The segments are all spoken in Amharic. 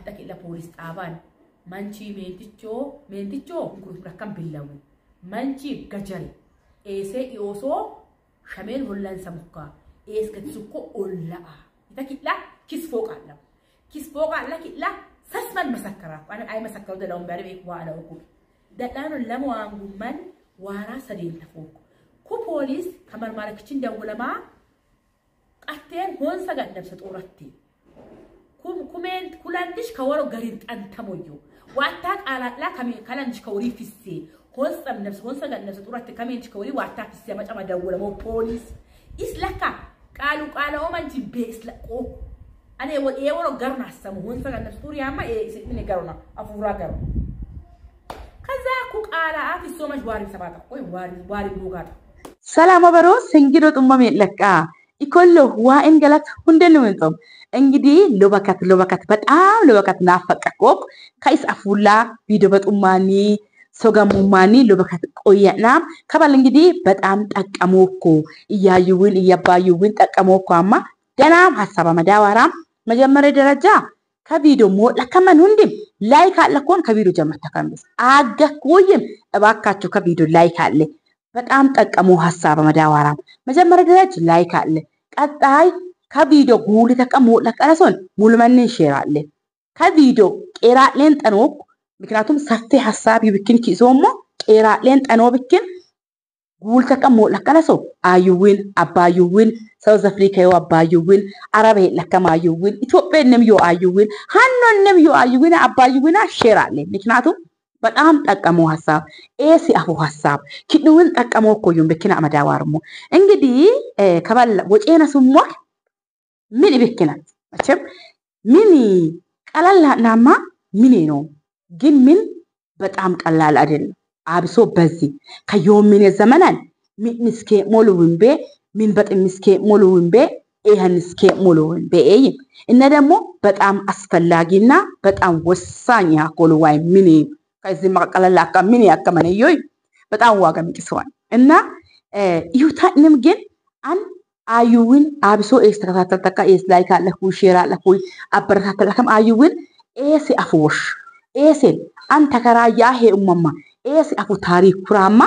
Watta ፖሊስ ጣባን manchi meenticho gurgurakan billawu manchi gajari ese ioso shamel hollan samukka es gatsukko olla itakilla kisfoqalla kisfoqalla killa sasman masakara ana ay masakara da lawon bari wa ala uku dadano lamu angumman wara sadin tafok ku police kamar marakicin dawulama qatten honsa gadnabsa toratti kument kulandish kawaro garin tantamoyo watak ala kame kalandish kawri fisse honsa nabs honsa gadnabsa toratti kament kawri watak fisse macama dawulama police islaka qalu qala o man jibbe islaqo ane woro garna samu honsa gadnabsa tori amma e isne garna afura garna kaza ku qala afi so maj wari sabata koy wari wari bugata ሰላም ወበሮ ስንግዶ ጥሞም ለቃ ኢኮሎ ዋኢን ገላት ሁንደሉ እንቶም እንግዲህ ሎበካት ሎበካት በጣም ሎበካት ናፈቀቆክ ከይስ አፉላ ቪዲዮ በጡማኒ ሶጋሙማኒ ሎበካት ቆየና ከባል እንግዲህ በጣም ጠቀሞኮ እያዩውን እያባዩውን ጠቀሞኮ አማ ደናም ሐሳባ መዳዋራም መጀመሪያ ደረጃ ከቪዲዮ ሞላ ከመን ሁንዲም ላይክ አለኮን ከቪዲዮ ጀመርታ ከንብስ አገኩይም እባካችሁ ከቪዲዮ ላይክ አለ በጣም ጠቀሙ ሐሳብ መዳዋራም መጀመሪያ ደረጃ ላይክ አለ ቀጣይ ከቪዲዮ ጉል ተቀሙ ለቀረሶን ሙሉ መንን ሼር አለ ከቪዲዮ ቄራለን ጠኖክ ምክንያቱም ሰፊ ሐሳብ ይብክን ኪሶሞ ቄራለን ጠኖ ብክን ጉል ተቀሙ ለቀረሶ አዩዊን አባዩዊን ሳውዝ አፍሪካ ዮ አባዩዊን አረብ ለከማ አዩዊን ኢትዮጵያንም ዮ አዩዊን ሃኖንም ዮ አዩዊን አባዩዊና ሼር አለ ምክንያቱም በጣም ጠቀሙ ሐሳብ ኤሲ አፉ ሐሳብ ኪድውን ጠቀሙ ኮዩን በኪና አመዳዋርሙ እንግዲህ ከባል ወጪና ሱሞክ ምን ይበኪናት መቼም ምን ቀላል ናማ ምን ነው ግን ምን በጣም ቀላል አይደለም። አብሶ በዚህ ከዮምን ዘመናን ምን ምስኬ ሞሉ ወንቤ ምን በጥ ምስኬ ሞሉ ወንቤ ይሄን ምስኬ ሞሉ ወንቤ እነ ደግሞ በጣም አስፈላጊና በጣም ወሳኝ ያኮሉ ዋይ ምን ከዚህ መቀለል አካ ምን ያከመነ ዮይ በጣም ዋጋ ምጥሰዋል እና ይሁታንም ግን አን አዩውን አብሶ ኤስ ተከታተልተካ ኤስ ላይክ አለኩ ሼር አለኩ አበረታተልከም አዩውን ኤስ አፍወሽ ኤስን አን ተከራያ ሄ ኡመማ ኤስ አፉ ታሪክ ኩራማ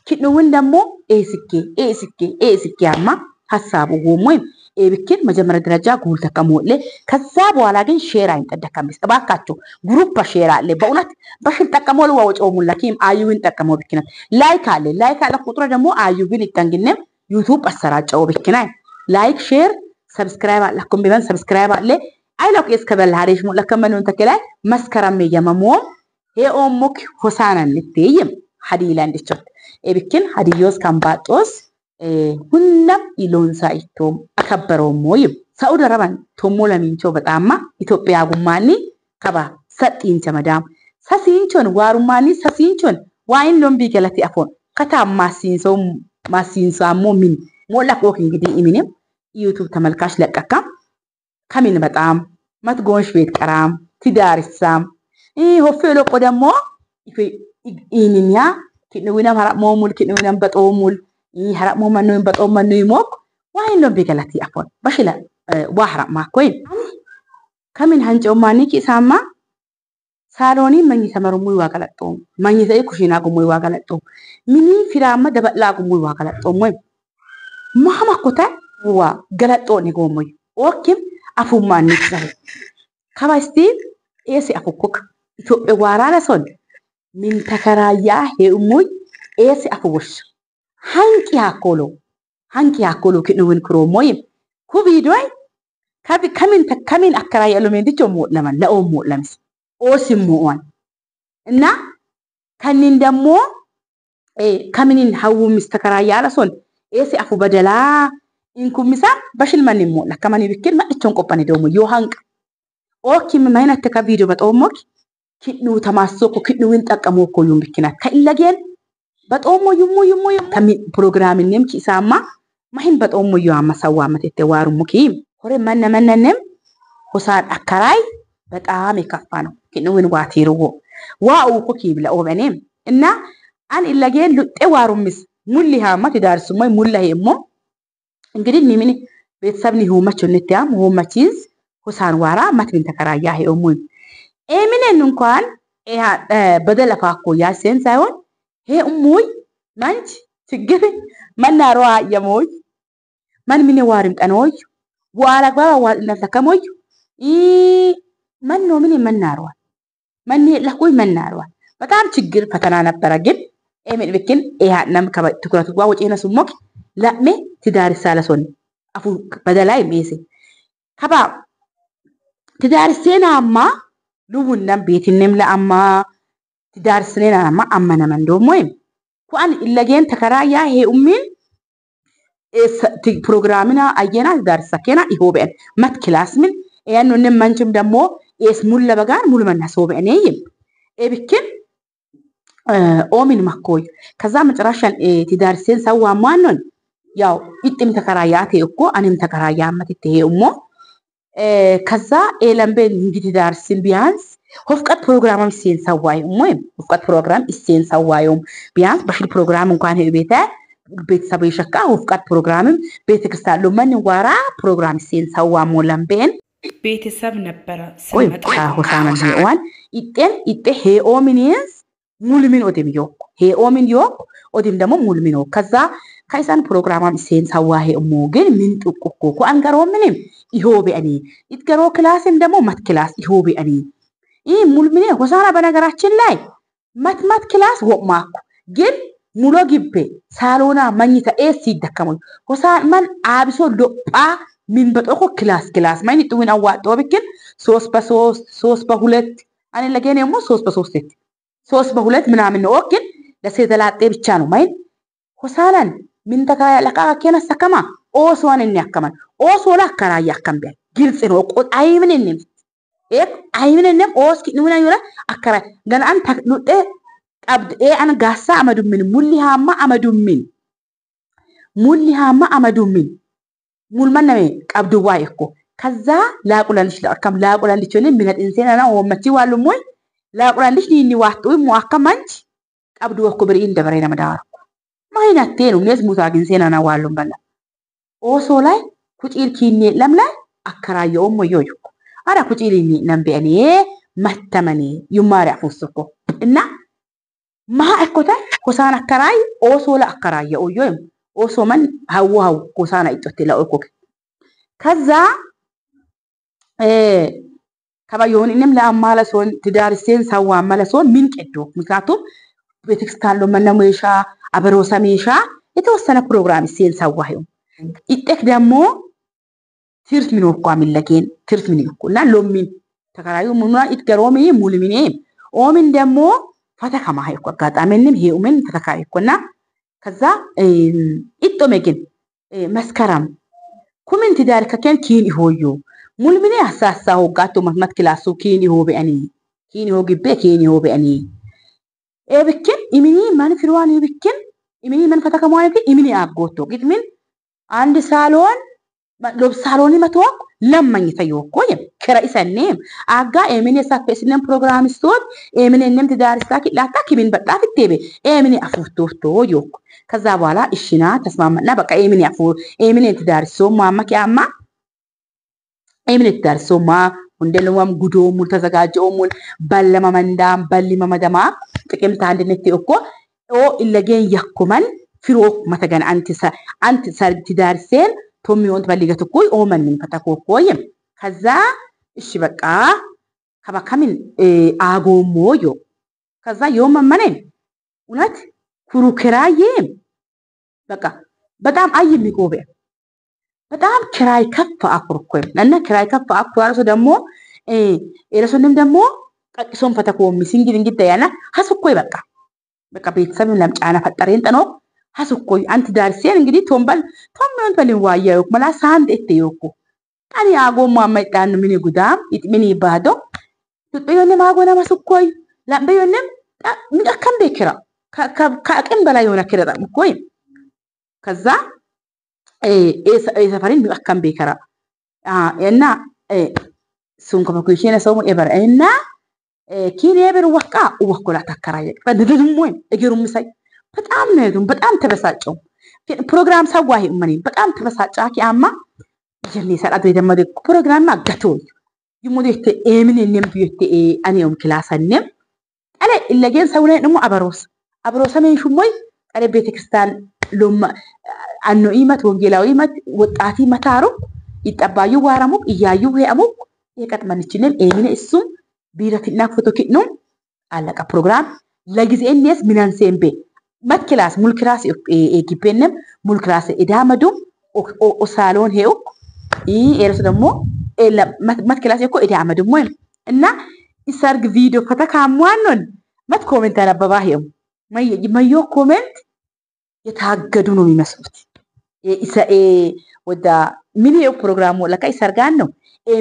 ኪድኑውን ደግሞ ኤስኬ ኤስኬ ኤስኬ አማ ሐሳቡ ጎሞይ ኤብክን መጀመሪያ ደረጃ ጉል ተቀሞለ ከዛ በኋላ ግን ሼር አይንጠደከም እባካችሁ ግሩፕ ሼር አለ በእውነት በሽል ተቀሞል ወጮ ሙላኪም አዩን ተቀሞ ብክና ላይክ አለ ላይክ አለ ቁጥሩ ደግሞ አዩን ይጠንግነ ዩቲዩብ አሰራጨው ብክና ላይክ ሼር ሰብስክራይብ አለኩም ቢበን ሰብስክራይብ አለ አይላክ እስከበል ሀሪሽ ሙላከመኑን ተከላይ መስከረም የመሞ ሄኦሙክ ሆሳና ንትይም ሀዲላ እንድቾት ኤብክን ሀዲዮስ ካምባጦስ ሁናም ኢሎንሳ ኢቶም አከበረው ሞይም ሳኡዲ አረባን ቶሞ ለሚንቾ በጣማ ኢትዮጵያ ጉማኒ ከባ ሰጢንቸ መዳም ሰሲንቾን ዋሩማኒ ሰሲንቾን ዋይን ሎምቢ ገለቲ አፎን ከታ ማሲንሶ ማሲንሳሞ ምን ሞላ ኮክ እንግዲህ ኢሚንም ዩቲዩብ ተመልካች ለቀካ ከሚን በጣም መትጎንሽ ቤት ቀራም ትዳርሳም ሆፌ ሎቆ ደግሞ ኢኒኛ ኪንዊናም ሀራሞሙል ኪንዊናም በጦሙል هرق مو منو بطو منو يموك وين لون بيجلتي أفون بشلا واحرق ما كوين كمن هنجو ماني كي ساما سالوني من يسمرو مي واغلطو من يسأي كوشينا قو مي واغلطو مني فراما دبلا قو مي واغلطو مي مهما كوتا وا غلطو نيغو مي اوكيم أفو ماني كساري كباستي إيسي أفو كوك إثيوبيا وارانا سون من تكرايا هي أموي إيسي أفو وش hanki hakolo kidnuwin kromoyim ku videoy kabi kamin kamin akkaray alumen dicho modlaman lao modlamis osim moan እና ከኒን ደግሞ ከምንን ሀው ሚስተከራያ አለሶን ኤሲ አፉ በደላ ኢንኩሚሳ በሽልማን ሞላ ከማኒ ቢክል ማእቾን ቆጳኒ ደሞ ዮሃንቅ ኦኪ ማይነት ተከቪዲዮ በጦሞክ ኪድኑ ተማሶኮ ኪድኑዊን ጠቀሞኮ ዩም ቢክና ከኢለጌን በጦሞ ዩሙ ዩሙ ከሚ ፕሮግራም ነም ኪሳማ ማሂን በጦሞ ዩአማ ሰዋ መተተ ዋሩ ሙኪ ሆሬ መነ መነንም ሆሳን አከራይ በጣም የከፋ ነው። ኪድኑዊን ዋቲርዎ ዋኡ ኮኪ ብለ ኦበኔም እና አን ኢለጌን ሉጤ ዋሩምስ ሙሊ ሃማ ትዳርሱማይ ሙላ ሄሞ እንግዲህ ኒምን ቤተሰብ ኒ ሆመቾ ንትያም ሆመቺዝ ሆሳን ዋራ ማትቢን ተከራያ ሄኦሙን ኤሚኔን እንኳን በደለፋኮ ያሴን ሳይሆን ሄ እሙይ መንች ችግር መናሯ የሞይ መን ምን ዋሪም ቀኖይ ወአላግባባ ዋልነተከሞይ ኢ መኖ ምን መናሯ መን ለኩይ መናሯ በጣም ችግር ፈተና ነበረ። ግን ኤሚን ብክን ኤሃናም ትኩረቱ ዋ ወጪ ነሱሞክ ለሜ ትዳር ሳለሶን አፉ በደላይ ሜሴ ከባ ትዳር ሴናማ ልውናም ቤትንም ለአማ ትዳር ስኔናማ አመነመን ደሞ ኩአን ኢለጌን ተከራያ ሄ ኡሚን ፕሮግራምና አየና ትዳር ሰኬና ይሆበን መት ክላስ ምን ያኑ መንችም ደግሞ ኤስ ሙለ በጋር ሙሉ መናሶበን ይም ኤብክን ኦሚን ማኮይ ከዛ መጨረሻን ትዳር ሴን ሰዋ ማኖን ያው ኢጥም ተከራያቴ እኮ አኔም ተከራያ መትቴ እሞ ከዛ ኤለምቤን እንግዲህ ዳርሲን ቢያንስ ሆፍቀት ፕሮግራምም ሲን ሰዋይ እሞይም ሆፍቀት ፕሮግራም እሴን ሰዋዩም ቢያንስ በሽል ፕሮግራም እንኳን ቤተ ቤተሰብ ይሸካ ሆፍቀት ፕሮግራምም ቤተክርስቲያን ሎመን ዋራ ፕሮግራም ሲን ሰዋ ሞለምቤን ቤተሰብ ነበረ ቆይ ሆሳና ሄዋን ኢጤን ኢጤ ሄኦሚንስ ሙልሚን ኦዲም ዮክ ሄኦሚን ዮክ ኦዲም ደግሞ ሙልሚን ከዛ ካይሳን ፕሮግራማም ሴን ሰዋሄ እሞ ግን ምን ጥቁኮ ኩአን ገሮ ምንም ይሆቤ አኒ ይትገሮ ክላስም ደግሞ መት ክላስ ይሆቤ አኒ ይህ ሙልሚኔ ሆሳና በነገራችን ላይ መትመት ክላስ ወቅማኩ ግን ሙሎ ግቤ ሳሎና መኝታ ኤስ ይደከሙ ሆሳን መን አብሶ ሎጳ ምን በጦኮ ክላስ ክላስ ማይን ጥዊን አዋጦ ብክን 3 በ3 3 በ2 አኔ ለገኔ ሞ 3 በ3 3 በ2 ምናምን ነው ግን ለሴተላጤ ብቻ ነው ማይን ሆሳናን ምን ተከራያ ለቃ ከነ ሰከማ ኦሶን እንያከማን ኦሶ ላ አከራያ አከምቢያ ግልጽ ነው ቆ አይምንንም ኤክ አይምንንም ኦስ ኪኑና ዩራ አከራይ ገና አን ተቅሉጤ ቀብድ ኤ አን ጋሳ አመዱምን ሙሊሃማ አመዱምን ሙሊሃማ አመዱምን ሙል መነሜ ቀብድዋ እኮ ከዛ ላቁላንሽ ለአከም ላቁላንሽ ሆነ ምን ኢንሴና ወመቲ ዋሉሞይ ላቁላንሽ ኒኒ ዋጡ ሙአከማንች ቀብዱ ወኩ ብሪ እንደበሬና መዳር ማይናቴኑ ነስ ሙታግን ሴናና ዋሉም በላ ኦሶ ላይ ኩጪል ኪኔ ለምላይ አከራየው ሞዮዩ አራ ኩጪል ኒ ነምበኔ መተመኔ ይማሪ አፉስኮ እና ማ እኮታ ኮሳና አከራይ ኦሶ ላ አከራየው ዮይም ኦሶ መን ሃው ሃው ኮሳና ይጦት ለኦኮ ከዛ ከባዮን እንም ለአማለሶን ትዳርሴን ሰዋ አማለሶን ምን ቀዶ ምክንያቱም ቤተክርስቲያን ለመነሙሻ አበሮሳ ሜሻ የተወሰነ ፕሮግራም ሴን ሰዋዩ ይጠክ ደግሞ ትርፍ ምን ወቋ ሚለከን ትርፍ ምን ይኩና ሎሚን ተከራዩ ሙና ይትገሮሚ ሙልሚኔ ኦሚን ደግሞ ፈተካ ማይኮ አጋጣሚንም ሄኡምን ፈተካ ይኩና ከዛ ይጦመግን መስከረም ኩምን ትዳር ከከን ኪን ይሆዩ ሙልሚኔ አሳሳ ሆጋቶ መትመት ክላሱ ኪን ይሆ በአኒ ኪን ይሆ ግቤ ኪን ይሆ በአኒ ኤብክን ኢሚኒ ማን ፍርዋን ይብክን ኢሚኒ ማን ፈተካ ማይክ ኢሚኒ አጎቶ ግጥምን አንድ ሳሎን ሎብ ሳሎን መተወቅ ለማኝ ተይወቆ የም ከራይሰኔም አጋ ኤሚኒ ሳፈስነም ፕሮግራም ስቶት ኤሚኒ ነም ትዳርሳ ኪላታ ኪሚን በጣ ፍቴቤ ኤሚኒ አፉቶቶ ዮክ ከዛ በኋላ እሽና ተስማማና በቃ ኤሚኒ አፉ ኤሚኒ ትዳርሶ ማማ ኪያማ ኤሚኒ ትዳርሶ ማ ሁንደለዋም ጉዶ ሙል ተዘጋጀው ሙል ባለማ መንዳም ባሊማ መደማ ጥቅምት አንድነት እኮ ኦ ኢለገን ያኩመን ፍሮክ መተገን አንተ ሰርግ ትዳርሴን ቶሚዮን ትበልገት እኮ ኦ መንን ፈተኮኮይም ከዛ እሺ በቃ ከባካምን አጎሞዮ ከዛ ዮመመነን እውነት ኩሩ ክራዬ በቃ በጣም አይ የሚቆበ በጣም ክራይ ከፍ አኩርኮይም እና ክራይ ከፍ አኩራርሶ ደግሞ ኤረሶንም ደግሞ ቀቅሶን ፈተኮ ሚሲንግድ እንግዳ ያና ሀስኮይ በቃ በቃ ቤተሰብ ለምጫና ፈጠሬን ጠኖ ሀስኮይ አንተ ዳርሴን እንግዲህ ቶምበል ቶምዮን በልን ዋያዩ መላ ሳንድ እቴዮኩ አኒ አጎማ ማይጣን ምን ጉዳም ይጥምን ይባዶ ቱጥዮንም አጎና መስኮይ ላምበዮንም ምን አከም ቤክራ ከአቅም በላይ የሆነ ኪራ ጣምኮይ ከዛ ሰፈሪን አከም ቤከራ እና ሱን ከመኩሽነ ሰው ኤበር እና ኪን ኤበር ወቃ ወኩላ ተከራየ በድድሞይ እግሩ ምሳይ በጣም ነው በጣም ተበሳጨው ፕሮግራም ሰዋሂ መኒ በጣም ተበሳጫ ኪያማ ጀኒ ሰራቱ የደመደ ፕሮግራም አጋቶ ይሙዴት ኤምን እነም ቢየት አኔውም ክላሰንም አለ ኢለገን ሰውነ ደሞ አበሮስ አበሮሰ ምን ሹሞይ አለ ቤተክርስቲያን ሎማ አኖ ኢመት ወንጌላዊ መት ወጣቲ መታሩ ይጠባዩ ዋራሙቅ እያዩ ሄአሙቅ የቀጥመንችንም ኤምን እሱም ቢረትና ፎቶ ኪድኑም አለቀ ፕሮግራም ለጊዜ እኔስ ሚናንሴምቤ መት ክላስ ሙል ክላስ ኤጊቤንም ሙል ክላስ ኢዳመዱም ኦሳሎን ሄኡክ ኤረስ ደግሞ መት ክላስ እኮ ኢዳመዱም ወይ እና ይሰርግ ቪዲዮ ከተካሟኖን መት ኮሜንት አነበባ ሄው መዮ ኮሜንት የታገዱ ነው የሚመስሉት። ወዳ ምን ይኸው ፕሮግራሙ ለካ ይሰርጋን ነው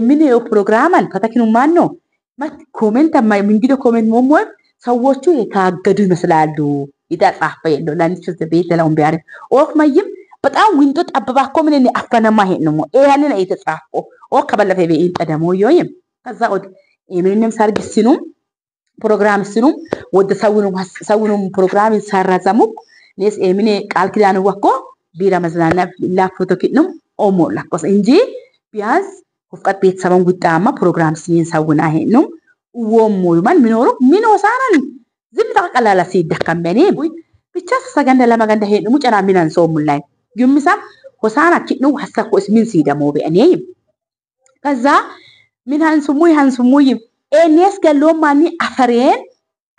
ምን ይኸው ፕሮግራማን ፈተኪኑ ማን ነው መት ኮሜንት ምንግዶ ኮሜንት ሞሞ ሰዎቹ የታገዱ ይመስላሉ። ይጣጻፈ የለው ላንቺ ቤት ለውን ቢያሪ ኦክ መይም በጣም ዊንጦ ጠበባ እኮ ምን አፈነማ ሄድ ነው ይሄንን የተጻፈው ኦክ ከበለፈ ቤት ቀደሞ ዮይም ከዛ ወድ ምንም ሰርግ ሲኑም ፕሮግራም ሲኑም ወደ ሰውኑም ፕሮግራም ሰራዘሙ ኔስ ኤሚኔ ቃል ኪዳን ወኮ ቢራ መዝናና ላፎቶ ኪድኑም ኦሞ ላኮስ እንጂ ቢያንስ ሁፍቀት ቤተሰበን ጉጣማ ፕሮግራም ሲን ሰውና ሄድኑም ወሞ ማን ሚኖሩ ሚኖ ሳራን ዝም ተቀላላ ሲደከመኔ ብቻ ሰገንደ ለመገንደ ሄድኑ ጨና ሚናን ሶሙላይ ግምሳ ሆሳና ኪድኑ ሐሰኮስ ምን ሲደሞ በእኔ ከዛ ምን ሃንሱሙይ ሃንሱሙይ ኤኔስ ገሎማኒ አፈሬን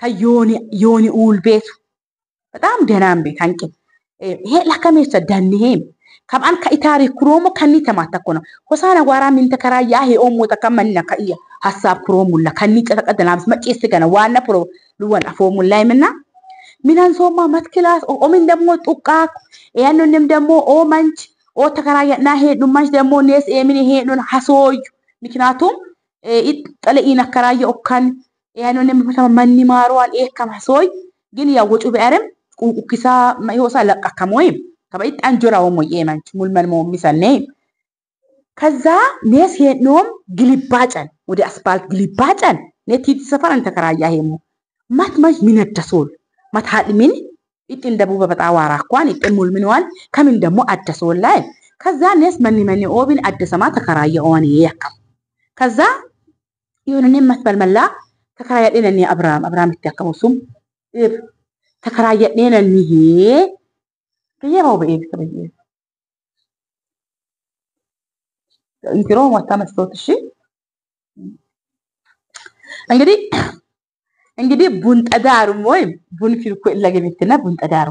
ከዮኒ ዮኒ ኡል ቤቱ በጣም ደህናም ቤት አንቂ ይሄ ለከሜሰ ደንሄም ከብአን ከኢታሪ ኩሮሞ ከኒ ተማተኮ ነው ሆሳና ጓራ ምን ተከራያ ይሄ ኦሞ ተከመና ከእያ ሐሳብ ኩሮሙላ ከኒ ጨተቀደናምስ መጪስ ገና ዋና ፕሮ ልወን አፎሙላ ይምና ሚናን ሶማ መትክላስ ኦሚን ደግሞ ጡቃ ያንንም ደግሞ ኦ መንች ኦ ተከራያ ና ሄዱ መንች ደግሞ ኔስ ኤሚን ሄዱን ሐሶይ ምክንያቱም ይጠለኢና ከራየ ኦካን ያንንም መኒ ማሯን ኤከም ሐሶይ ግን ያወጩ ቢያረም ቁቁኪሳ ማይሆሳ ለቃከሞይ ከበይ ጣንጆራው ሞዬ ማንች ሙልመን ሞ ሚሰኔ ከዛ ኔስ ሄኖም ግሊባጨን ወደ አስፋልት ግሊባጨን ኔቲ ሰፈራን ተከራያ ሄሙ ማት ማች ሚነደሶል ማት ምን ይጥን ደቡብ በጣዋራ እንኳን ይጥን ሙልምንዋን ከምን ደግሞ አደሶል ላይ ከዛ ኔስ መኒ መኒ ኦቢን አደሰማ ተከራያ ኦን ያከም ከዛ ይሁንኔ መስበልመላ ተከራያ ደነኒ አብርሃም ይተከሙሱም እብ ተከራያ ደነኒ ይሄ ከየባው በኤብ ተበየ እንትሮ ማታመስቶት እሺ እንግዲህ ቡን ጠዳሩ ወይ ቡን ፊልኩ ለገቤትና ቡን ጠዳሩ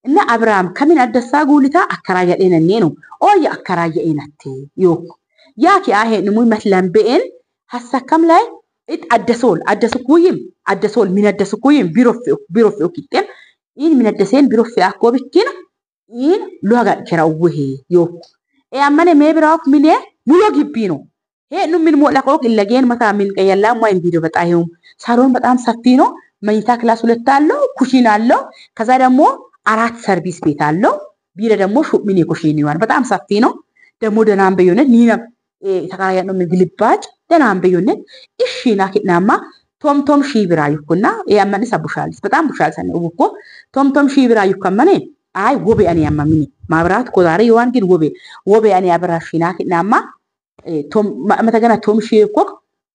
እና አብርሃም ከምን አደሳ ጉልታ አከራያ ደነኒ ነው ኦይ አከራያ ኤናቴ ዮክ ያኪ አሄ ንሙይ መስለም በኤን ሐሳከም ላይ እት አደሶል አደስኩይም አደሶል ምን አደስኩይም ቢሮፍ ኦኪቴን ኢን ምን አደሰን ቢሮፍ አኮብኪን ኢን ሉሃጋ ከራውሄ ዮክ ኤአመነ ሜብራክ ሚኔ ሙሎ ግቢ ነው ሄ ኑ ምን ሞላቆቅ ኢለገን መታ ምን ቀየላ ማይን ቪዲዮ በጣይሁም ሳሎን በጣም ሰፊ ነው። መኝታ ክላስ ሁለት አለው፣ ኩሽና አለው። ከዛ ደግሞ 4 ሰርቪስ ቤት አለው። ቢረ ደግሞ ሹሚኔ ኩሽና ይዋን በጣም ሰፊ ነው። ደግሞ ደናም በየሆነ ኒና ተካያ ነው ምግልባጭ ደናም በየሆነ እሺና ከናማ ቶም ቶም ሺ ብራ ይኩና ያመንስ አቡሻልስ በጣም ቡሻልስ ነው እኮ ቶም ቶም ሺ ብራ ይከመነ አይ ወቤ አኔ ያማሚኒ ማብራት ኮዛሪ ይዋን ግን ወቤ ወቤ አኔ አብራሽና ከናማ ቶም መተገና ቶም ሺ እኮ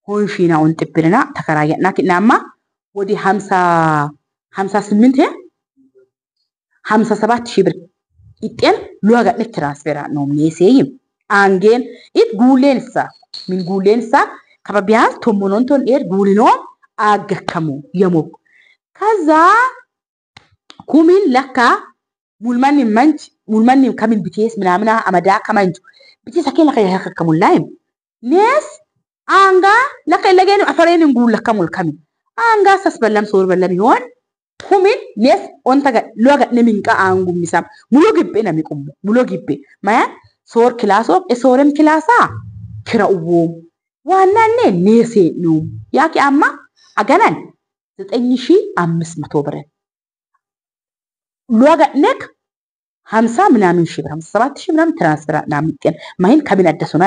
ሆን ሺና ኦን ጥብርና ተከራየና ከናማ ወዲ 50 58 57 ሺህ ብር ይጤን ሉዋጋ ትራንስፈር ነው ሜሴይም አንጌን ኢት ጉሌንሳ ምን ጉሌንሳ ከባቢያስ ቶሞኖንቶን ኤር ጉሊኖ አገከሙ የሞክ ከዛ ኩሚን ለካ ሙልማን መንች ሙልማን ከምን ቢቴስ ምናምና አመዳ ከመንቹ ቢቴስ አከላ ከያከከሙ ላይም ኔስ አንጋ ለካ ለገን አፈሬን እንጉል ለከሙል ከምን አንጋ ሰስበለም ሶር በለም ይሆን ኩሚን ኔስ ኦንታ ሉዋጋ ነሚንቃ አንጉ ሚሳም ሙሎ ግቤ ነሚቁሙ ሙሎ ግቤ ማያ ሶር ክላሶ ኤሶረም ክላሳ ክራውም ዋናኔ ኔሴ ነው ያኪ አማ አገናን 9500 ብር ሉዋጋ ነክ 50 ምናምን ሺህ ብር 57 ሺህ ምናምን ትራንስፈር ናምጤን ማይን ከምን አደሱና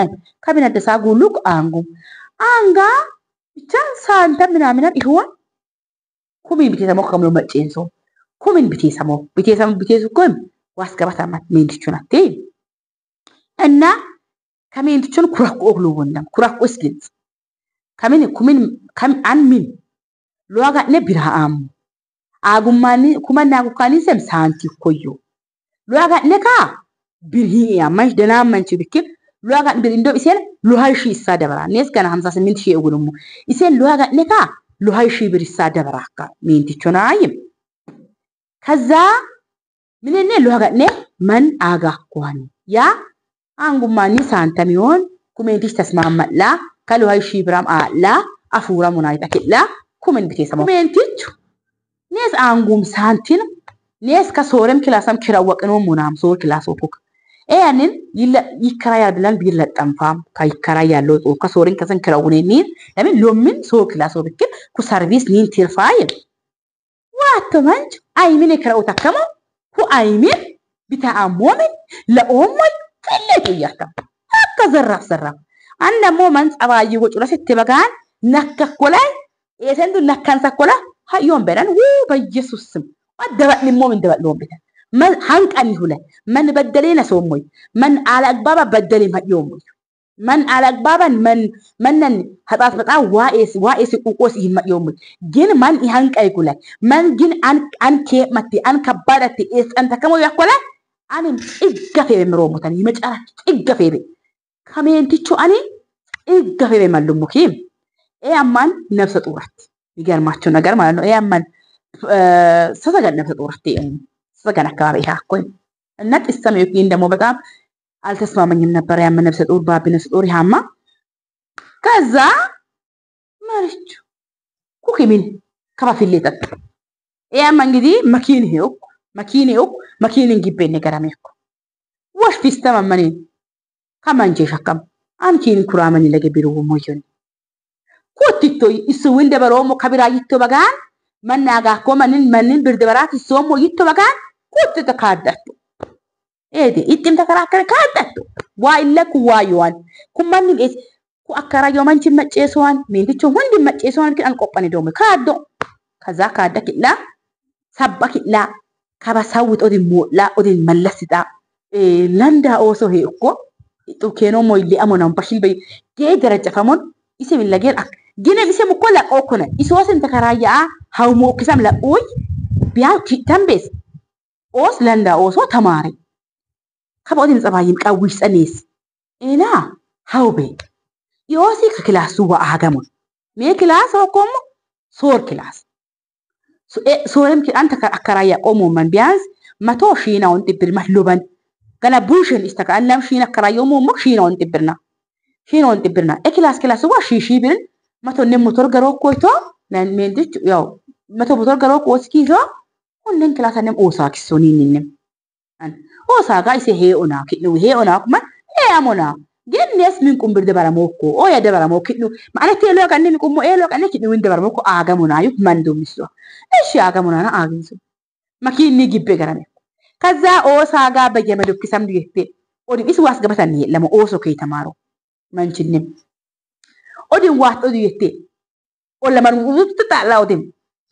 ከምን አደሳ ጉሉቅ አንጉ አንጋ ብቻ ሳንተ ምናምን ይሆን ኩሚን ቢቴሰሞ ከምሎ መጪንሶ ኩሚን ቢቴሰሞ ቢቴሰሞ ቢቴሱ ኮም ዋስገባታማት ሜንትቹናቴ እና ከሜንትቹን ኩራቆ ኦግሉ ወንደም ኩራቆ እስግልጽ ከምን ኩምን ከም አን ምን ሉዋጋኔ ቢራአም አጉማኒ ኩመና ኩካኒ ሰም ሳንቲ ኮዮ ሉዋጋኔ ካ ብርሂያ ማንች ደና ማንች ብክል ሉዋጋን ብር እንዶ ኢሴን ሉሃይ ሺ ኢሳ ደበራ ኔስ ገና 58 ሺ እጉልሙ ኢሴን ሉዋጋኔ ካ ሉሃይ ሺ ብር ኢሳ ደበራካ ሜንቲቾናይም ከዛ ምንኔ ሉዋጋኔ መን አጋ ኳኒ ያ አንጉማኒ ሳንተሚዮን ኩሜንቲች ተስማማላ ከሉሃይ ሺ ብራም አላ አፉራ ሙናይታ ክላ ኩምን ብቴሰሞ ኩሜንቲቹ ኔስ አንጉም ሳንቲን ኔስ ከሶረም ክላሳም ክራወቅኖ ሙናም ሶር ክላስ ወኩክ ኤያንን ይከራያል ብለን ቢለጠንፋም ከይከራያለው ጾ ከሶሪን ከሰን ክራውኔ ኒን ለምን ሎምን ሶር ክላስ ወብክል ኩ ሰርቪስ ኒን ቲርፋይ ዋቶ መንች አይምን የክራው ተከሞ ኩ አይምን ቢታአሞምን ለኦሞይ ፍለጡ ያታ አካ ዘራፍ ዘራፍ አንደሞ መንጽ አባይ ወጭ ለስት በጋን ነከኮላይ ኤሰንዱ ነካንሳኮላ ሀዮን በለን ው በኢየሱስ ስም አደባል ሞምን ደባል ቢታ መን ሃንቀኒ ሁለ መን በደሌነ ሶሞይ መን አላግባባ በደሌ ማዮሞይ መን አላግባባን መን መነን ሀጣት በጣ ዋኤስ ዋኤስ ቁቆስ ይህን ማዮሞይ ግን ማን ይሃንቀይ ኩለ መን ግን አን አንኬ መቲ አን ከባዳቲ ኤስ አንተ ከሞ ያኮላ አኔም ጽገፌ በምሮሞታን ይመጫራ ጽገፌ በ ከሜንቲቹ አኔ ጽገፌ በማልሙኪም ኤያማን ነፍሰ ጡራት ይገርማቸው ነገር ማለት ነው። ኤያማን ሰሰገን ነፍሰ ጡራት ሰሰገን አካባቢ ይሃኮይ እና ጥሰም ይኩን ደግሞ በጣም አልተስማመኝም ነበር። ያመን ነፍሰ ጡር ባቢ ነፍሰ ጡር ይሃማ ከዛ ማለች ኩኪሚን ከባፊሌ ጠጥ ኤያማ እንግዲህ መኪን ይውክ መኪን ይውክ መኪንን ግቤን ገራሜ እኮ ወሽ ፊስተማመኔ ከማንቼ ሸከም አንኪን ኩራመኒ ለገቢሩ ሞዮን ኮቲቶ እሱ ወንደ በሮሞ ከቢራ ይቶ በጋን መናጋ ኮ መንን መንን ብርድ በራት ሶሞ ይቶ በጋን ኮት ተካዳቱ ኤዲ ኢጥም ተከራከረ ካዳቱ ዋይለኩ ዋይዋን ኩማንን ኤስ ኩ አከራዮ ማንቺ መጨሰዋን ሜንቲቾ ወንድ መጨሰዋን ግን አንቆጳኒ ዶሞ ካዶ ከዛ ካዳ ኪላ ሰባ ኪላ ከባሳውጥ ኦዲ ሞላ ኦዲ መለስጣ ለንዳ ኦሶ ሄ እኮ ጡኬኖ ሞይሌ አሞናን በሽል በይ ጌ ደረጨፈሞን ኢሴ ሚለጌን አክ ግንም ኢሴ ሙኮ ለቆኩነ ኢሶስን ተከራያ ሀውሞ ኦክሳም ለቆይ ቢያን ኪተንቤስ ኦስ ለንዳ ኦሶ ተማሪ ከቦዲም ጸባይም ቀዊሽ ጸኔስ ኢና ሀውቤ ዮሲ ከክላሱ ወአገሙን ሜ ክላስ ወቆም ሶር ክላስ ሶረም አንተ አከራያ ቆሞ መን ቢያንስ መቶ ሺናውን ጥብር ማህሉበን ገና ቡሽን ኢስተካለም ሺና አከራዮ ሞሞ ሺናውን ጥብርና ሺናውን ጥብርና ኤክላስ ክላስ ዋ ሺ ሺ ብርን መቶ ነም ሞቶር ገሮ ኮይቶ ነን ሜንድች ያው መቶ ሞቶር ገሮ ኮስኪዞ ሁነን ክላስ ነም ኦሳ ኪሶኒ ንንም አን ኦሳ ጋይሴ ሄኦና ኪኑ ሄኦና ኩማ ሄአሞና ግን ኔስ ምን ቁምብር ደበረሞኮ ኦያ ደበረሞ ኪኑ ማለት ቴሎ ቀን ምን ቁሞ ኤሎ ቀን ኪኑ ምን ደበረሞኮ አገሙና ዩ መንዶ ሚሶ እሺ አገሙና ና አግንሱ መኪኒ ግቤ ገረሜ ከዛ ኦሳ ጋ በየመዶክ ሰምዱ የቴ ኦዲ ኢስ ዋስ ገበታን ለሞ ኦሶ ከይተማሮ መንችንም ኦዲን ዋት ኦዲ የቴ ኦለማን ውጥጣላ ኦዲን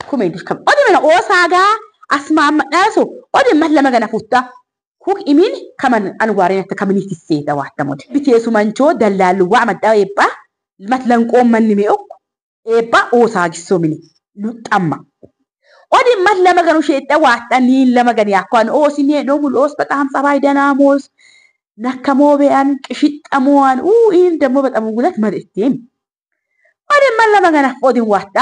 ኩሜንት ከም ኦዲ መና ኦሳ ጋ አስማማ ዳሶ ኦዲ መለመ ገና ፉታ ኩክ ኢሚን ከመን አንዋሬን ተከምኒቲ ሴታ ዋተሞድ ቢቴሱ መንቾ ደላሉ ዋመዳ ኤባ መትለን ቆመን ሚኦክ ኤባ ኦሳ ጊሶ ሚኒ ሉጣማ ኦዲ መለመገኑ ሼጠ ዋጣኒ ለመገን ያኳን ኦሲ ኔ ዶሙል ኦስ በጣም ጸባይ ደናሞስ ነከሞ በያን ቅሽጠሞዋን ኡ ይህን ደግሞ በጣም ጉለት መልእክቴም ኦዲ መለመገና ኦዲን ዋጣ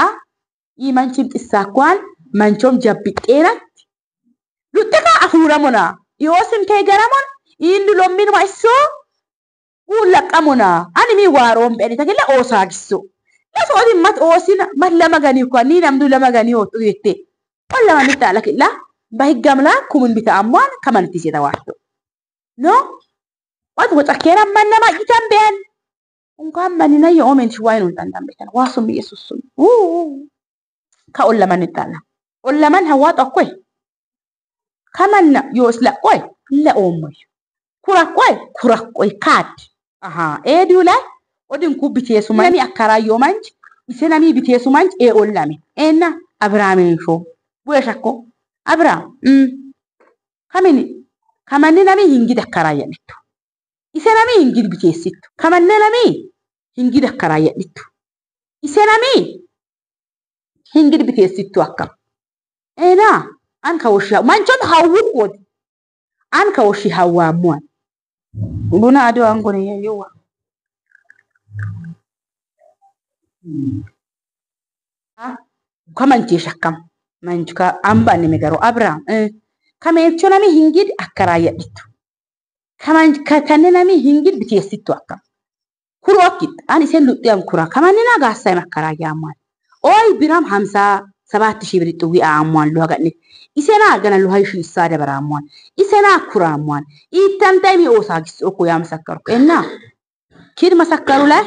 ይመንቺም ጥሳኳን መንቾም ጀብጤራት ሉጥካ አፉረሙና ዮስም ከይገረሞን ይንዱ ሎሚን ማይሶ ውለቀሙና አንሚ ዋሮም በኒ ተገለ ኦሳ ጊሶ ለሶ ኦዲ ማት ኦሲና መለመገኒ እኮ ኒ ነምዱ ለመገኒ ወጡ የቴ ወለማ ሚጣለክላ በህግ አምላክ ኩምን ቢተአሟን ከመንቲ ሲተዋቶ ኖ ወጥ ወጣከራ ማነማ ይታምበያን እንኳን ማንና የኦሜን ሽዋይኑ እንጣንጣን ቤተን ዋሱም ኢየሱስም ኡ ከኦለማን ይጣላ ኦለማን ሀዋጣ ኮይ ከመና ዮስላ ቆይ ለኦሞይ ኩራ ቆይ ኩራ ቆይ ካድ አሃ ኤዲዩ ላይ ኦዲን ኩ ቢቴሱ ማኒ አከራዮ ማንች ኢሰናሚ ቢቴሱ ማንች ኤ ኦላሚ ኤና አብርሃምን ሾ ወሸኮ አብርሃም ከምን ከመንናሚ ሂንጊድ አከራየልቱ ኢሰናሚ ሂንጊድ ቢቴሲቱ ከመንናሚ ሂንጊድ አከራየልቱ ኢሴናሚ hinግድ biteessittu akkam ena an kawoshi manchon hawwuqod an kawoshi hawwamuan buna ado angone yayowa kamanche shakkam manchuka amba ne megaro abraham kameechonami hingid akkaraya dittu kaman katanenami hingid biteessittu akkam kurokit an isen luxiyam kura kamanina gassay makkaraya amman ኦይ ቢራም 57 ሺህ ብር ጥዊ አሟን ሉሃጋኒ ኢሰና ገና ሉሃይሽ ይሳደ በራሟን ኢሰና ኩራሟን ኢተንታይሚ ኦሳግስ ኦኮ ያመሰከርኩ እና ኪድ መሰከሩ ላይ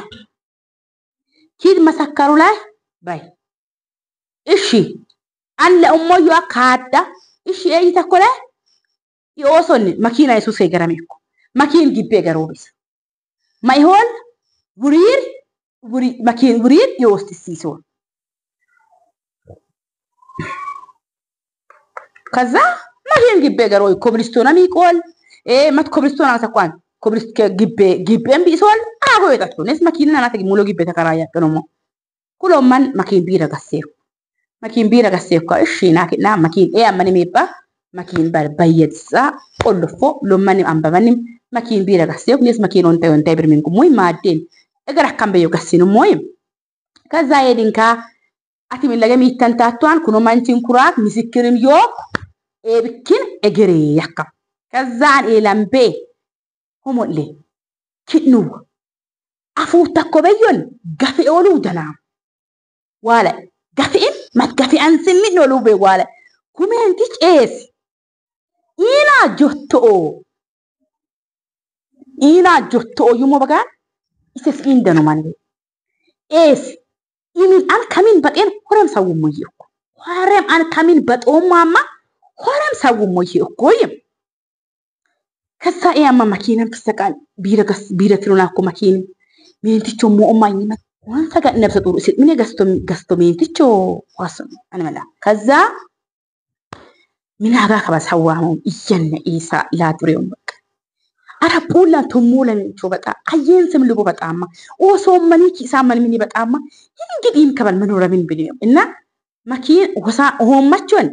ኪድ መሰከሩ ላይ ባይ እሺ አለ ኡሞዩ ካዳ እሺ እይ ተኮለ ይኦሶን መኪና ኢየሱስ ይገረመኩ መኪን ግቤ ገሮብስ ማይሆን ውሪር ውሪ መኪን ውሪር ይወስድ ሲሶን ከዛ ማሽን ግቤ ገሮ ኮብልስቶና ሚቆል መት ኮብልስቶና ተቋን ኮብልስት ግቤ ግቤም ቢሶል አጎ ይጣጡ ነስ መኪና ናተ ሙሉ ግቤ ተከራያ ቀኖሞ ኩሎማን መኪን ቢራ ጋሴው መኪን ቢራ ጋሴው እሺ ናኪና መኪን አመን ሜባ መኪን በር በየትሳ ቆልፎ ሎማን አንበበንም መኪን ቢራ ጋሴው ነስ መኪን ኦንታይ ኦንታይ ብርሚን ኩሞይ ማዴን እገራ ካምበዮ ጋሲኑ ሞይ ከዛ የድንካ አቲም ለገም ይተንታቷን ኩኖ ማንቺን ኩራት ምስክርም ዮክ ኤብኪን እግሬ ያካ ከዛን ኤላምቤ ሆሞሌ ኪድኑ አፉ ተኮበዮን ጋፊኦሉ ደና ዋለ ጋፊን ማትጋፊ አንስኒ ኖሉ በዋለ ኩሜንቲች ኤስ ኢና ጆቶ ኢና ጆቶ ዩሞ በጋን ኢሰስ ኢንደኖ ማንዴ ኤስ ኢሚን አን ከሚን በጤን ሆረም ሰውሞ ይኩ ሆረም አን ከሚን በጦማማ ሆረም ሰውሞ ይኩ ይም ከሳ ያማ መኪናን ፍሰቃል ቢረገስ ቢረትሩና እኮ መኪን ሜንቲቾ ሞኦማኝ ወንሰ ጋር ነብሰ ጡር ሲል ምን ገስቶ ገስቶ ሜንቲቾ ዋስ አንመላ ከዛ ምን አጋ ከባሳዋሙ እየነ ኢሳ ላድሬው በቃ አረቡላ ቶሞለ ቾ በጣ አየን ስም ልቦ በጣማ ኦሶ መኒ ኪሳ መን ምን በጣማ እንግዲህ ከበል መኖረ ምን ብለው እና መኪን ወሳ ሆማቾን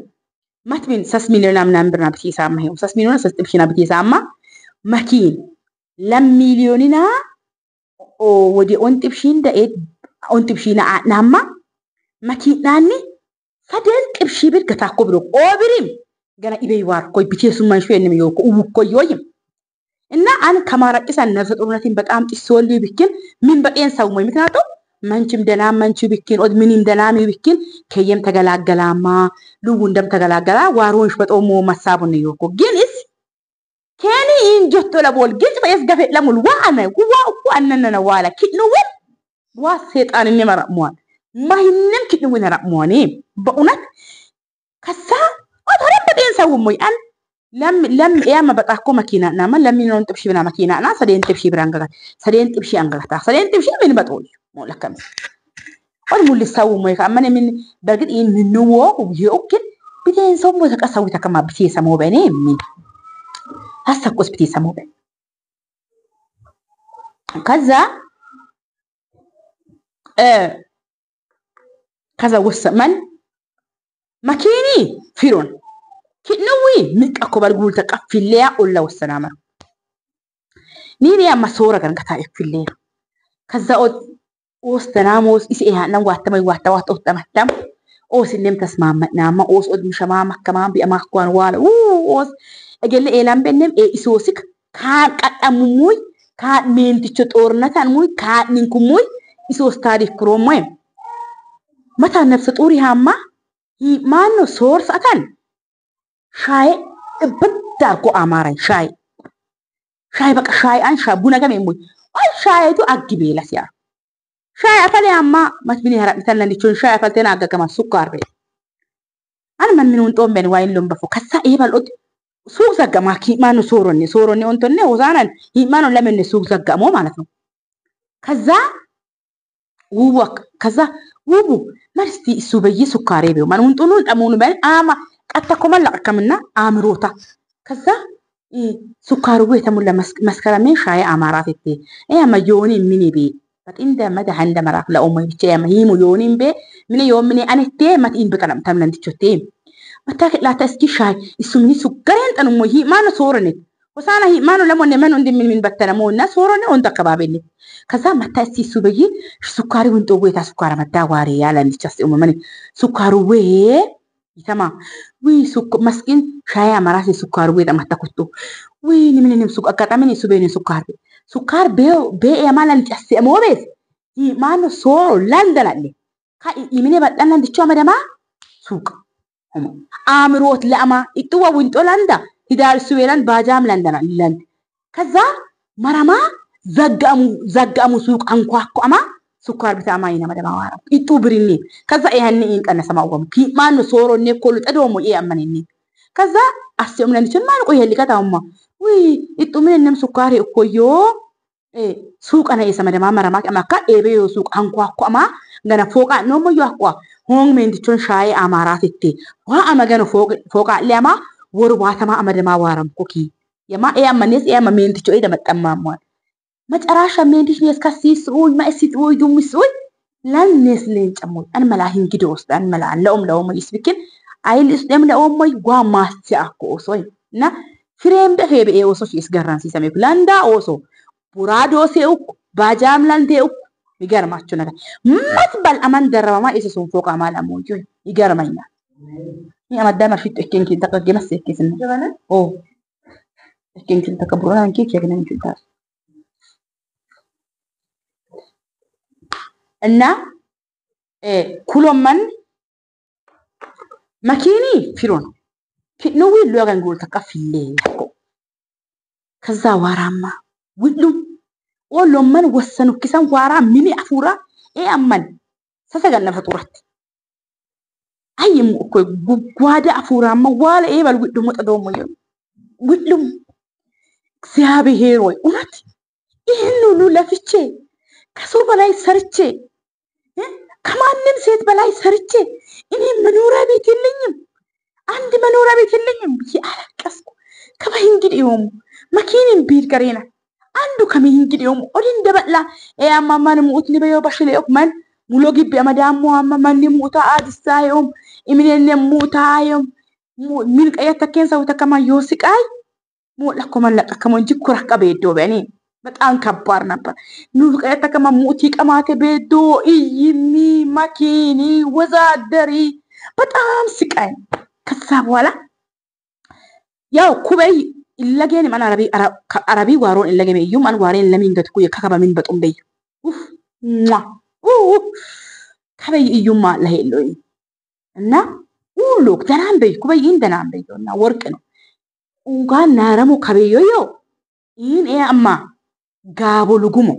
ማትሚን 3 ሚሊዮን ምናምን ብርና ብትይሳማ ይሄው 3 ሚሊዮን 3 ጥብሽና ብትይሳማ መኪን ለሚሊዮንና ኦ ወዲ ኦንጥብሽን ደኤት ኦንጥብሽና ናማ መኪናኒ ሰደን ጥብሺ ብር ገታኮ ብሮ ኦብሪም ገና ኢበይ ዋር ኮይ ቢቴሱ ማንሹ የንም ዮኮ ውኮ ዮይም እና አን ከማራቂሳ ነፍሰ ጡርነቲን በጣም ጥሶል ቢክን ምን በጤን ሰው ሞይ ምክንያቱ መንችም ደና መንቹ ቢክን ኦድ ምንም ደናሚ ቢክን ከየም ተገላገላማ ልው እንደም ተገላገላ ዋሮንሽ በጦሞ መሳቡን ዮኮ ግንስ ከኒ ኢንጆቶ ለቦል ግጭ በየስ ገፈ ለሙል ዋአነ ጉዋ እኮ አነነነ ዋላ ኪድኑ ዋ ሰይጣን እንመራሟል ማይንም ኪድኑ ነራሟኔ በእውነት ከሳ ኦተረም በጤን ሰው ሞይ አን ለም ለም ያማ በጣኮ መኪና ናማ ለሚኖን ጥብሺ ብና መኪና ና ሰዴን ጥብሺ ብራንጋ ሰዴን ጥብሺ አንጋታ ሰዴን ጥብሺ ምን በጦል ሞለከም ወል ሙል ሰው ሞይ ከአመነ ምን በርግጥ ይንንዎ ይኦክን ቢቴን ሰው ሞ ተቀሰው ተከማ ቢቴ ሰሞ በኔ ምን አሰቆስ ቢቴ ሰሞ በ ከዛ ከዛ ወሰመን መኪኒ ፊሮን ኪድንዊ ምቀኮ በልጉል ተቀፍሌያ ኦላ ወሰናመ ኒኒ ያማ ሶራ ገንገታ ይፍሌ ከዛ ኦስተናሞስ ኢሲ ኢሃና ዋተመ ዋታ ዋታ ኦተመተም ኦስ እንም ተስማመናማ ኦስ ኦድ ምሸማ መከማም ቢአማኳን ዋለ ኦስ እገለ ኤላም በነም ኤ ኢሶሲክ ካን ቀጠሙሙይ ካን ሜንቲቾ ጦርነታን ሙይ ካን ንንኩሙይ ኢሶስ ታሪክ ክሮሞይ መታ ነፍሰ ጡሪ ሃማ ማኖ ሶርስ አታን ሻይ እብዳርኮ አማራኝ ሻይ ሻይ በቃ ሻይ አን ሻይ ቡና ገም ሙይ አይ ሻይቱ አግቤላ ሲያ ሻይ አፈለያማ ማትብኒ ሀራቢታና ሊቾን ሻይ አፈልተና አጋገማ ሱካር በ አን ማን ምኑን ጦም በን ዋይን ሎምበፎ ከሳ ይባልኦት ሱቅ ዘጋማ ኪማኑ ሶሮኒ ሶሮኒ ኦንቶኔ ሆዛናን ሂማኑ ለምን ሱቅ ዘጋሞ ማለት ነው። ከዛ ውወክ ከዛ ውቡ መርስቲ እሱ በይ ሱካሬ ቢው ማን ወንጡኑ ጠሙኑ በን አማ ቀተኮ መላቀከምና አምሮታ ከዛ ሱካሩ የተሞላ መስከረሜ ሻይ አማራት ቴ ያ መዮኒ ምን ቢ በጢንደ መደ ሀንደ መራፍ ለኦሞ ብቻ ያመሂሙ ዮኒን ቤ ምን ዮምኔ አነቴ መቲን በቀለም ተምለንትቾቴ መታከላታ እስኪ ሻይ እሱ ምን ሱገሬን ጠኑሞ ሂ ማኖ ሶረኔ ወሳና ሂ ማኖ ለሞኔ መን እንደ ምን ምን በተነሞና ሶረኔ ወንደ አካባቢኔ ከዛ መታ እስቲ እሱ በይ ሱካሪ ወንጦ ወይታ ሱካራ መታ ዋሪ ያለንቻስ ኡመ መኒ ሱካሩ ወ ይተማ ዊ ሱክ መስኪን ሻይ አማራሲ ሱካሩ ወይ ተማታ ኩቱ ዊ ምን ምን ሱክ አጋጣሚ እሱ በኔ ሱካር ሱካር ቤ ቤ ያማላን ጨስ ሞቤስ ማኖ ሶሮ ላንደላለ ይምኔ በጣና እንድቾ አመደማ ሱቅ አምሮት ለአማ ይጥዋ ወንጦ ላንዳ ሂዳር ሱዌላን ባጃም ላንደና ላንድ ከዛ መረማ ዘጋሙ ዘጋሙ ሱቅ አንኳኩ አማ ሱካር ቢታማ ይና መደማ ዋራ ይጡ ብሪኒ ከዛ ይሄን ይንቀነሰ ማወም ኪ ማን ሶሮ ኔ ኮሉ ጠዶሞ ይአመነኒ ከዛ አስየም ለንችን ማን ቆይ ሊቀታውማ ዊ ይጡ ምንንም ሱካሪ እኮዮ ሱቀና የሰመደማ መረማ አማካ ኤቤዮ ሱቅ አንኳኩ አማ ገና ፎቃ ኖሞ ያቋ ሆንግ ሜንቲቾን ሻይ አማራት ቴ ዋ አመገነ ፎቅ ፎቃ ለማ ወርዋተማ አመደማ ዋራም ኮኪ የማ ኤአመኔስ ኤአመ ሜንቲቾ ኤደመጠማሟል መጨራሻ ሜንቲሽ ኔስ ከሲስ ኡይ ማእሲት ኡይ ዱምስ ኡይ ለኔስ ሌንጨሞ አንመላ ሂንግዶ ውስጥ አንመላ ለኦም ለኦም ይስብክን አይል እስደም ለኦም ወይ ጓ ማስቲ አኮ ኦሶይ እና ፍሬም ደፌ በኤ ኦሶ ይስገራን ሲሰሜኩ ላንዳ ኦሶ ቡራዶ ሴኡክ ባጃም ላንዴኡክ ይገርማችሁ ነገር ማትበል አማን ደረባማ ኢሱሱን ፎቃ ማላሞ ይገርመኛል። ይአመዳ መርፊት እኬን ተቀገመስ እኬስን ኦ እኬን ተከብሮና እንኬ ያገነን ይችላል እና ኩሎመን መኪኒ ፊሮን ኪንዊ ሎጋን ጎል ተቀፍሌ ያኮ ከዛ ዋራማ ውሉ ኦሎመን ወሰኑ ኪሰን ዋራ ሚኒ አፉራ ኤአመን ሰሰገነ ፈጡረት አይም እኮ ጓዳ አፉራማ ዋለ ኤበል ውዱ ሞጠዶሞ ውሉም እግዚአብሔር ወይ እውነት ይህን ሁሉ ለፍቼ ከሰው በላይ ሰርቼ ከማንም ሴት በላይ ሰርቼ እኔ መኖሪያ ቤት የለኝም፣ አንድ መኖሪያ ቤት የለኝም ብዬ አለቀስኩ። ከበይ እንግዲህ ይሆሙ መኪንን ቢድ ገሬና አንዱ ከመይ እንግዲህ ይሆሙ ኦዲን ደበላ ኤአማማን ሙኡት ንበዮ በሽለ መን ሙሎ ግቢ አመዳሞ አማ ማን ሙኡታ አዲሳ ይሆም ኢምኔነ ሙኡታ ይሆም ምን ቀየተ ኬንሰው ተከማ ዮስቃይ ሞላ ኮመን ለቀከሞ እንጂ ኩራቀ ቤዶ በኔ በጣም ከባድ ነበር። ኑ ቀየተ ከማ ሙኡቲ ቀማቴ ቤዶ ኢይሚ መኪኒ ወዛደሪ በጣም ስቃይ። ከዛ በኋላ ያው ኩበይ ኢለጌን ማን አረቢ አረቢ ዋሮን ኢለጌ እዩ ማን ዋሬን ለሚን ገትኩ የከከባ ምን በጡም በዩ ኡፍ ሟ ኡፍ ከበይ እዩማ ለሄሎይ እና ሁሉ ደናን በይ ኩበይን ደናን በይ እና ወርቅ ነው ኡጋ ናረሙ ከበዮዮ ኢን ኤአማ ጋቦ ልጉሞ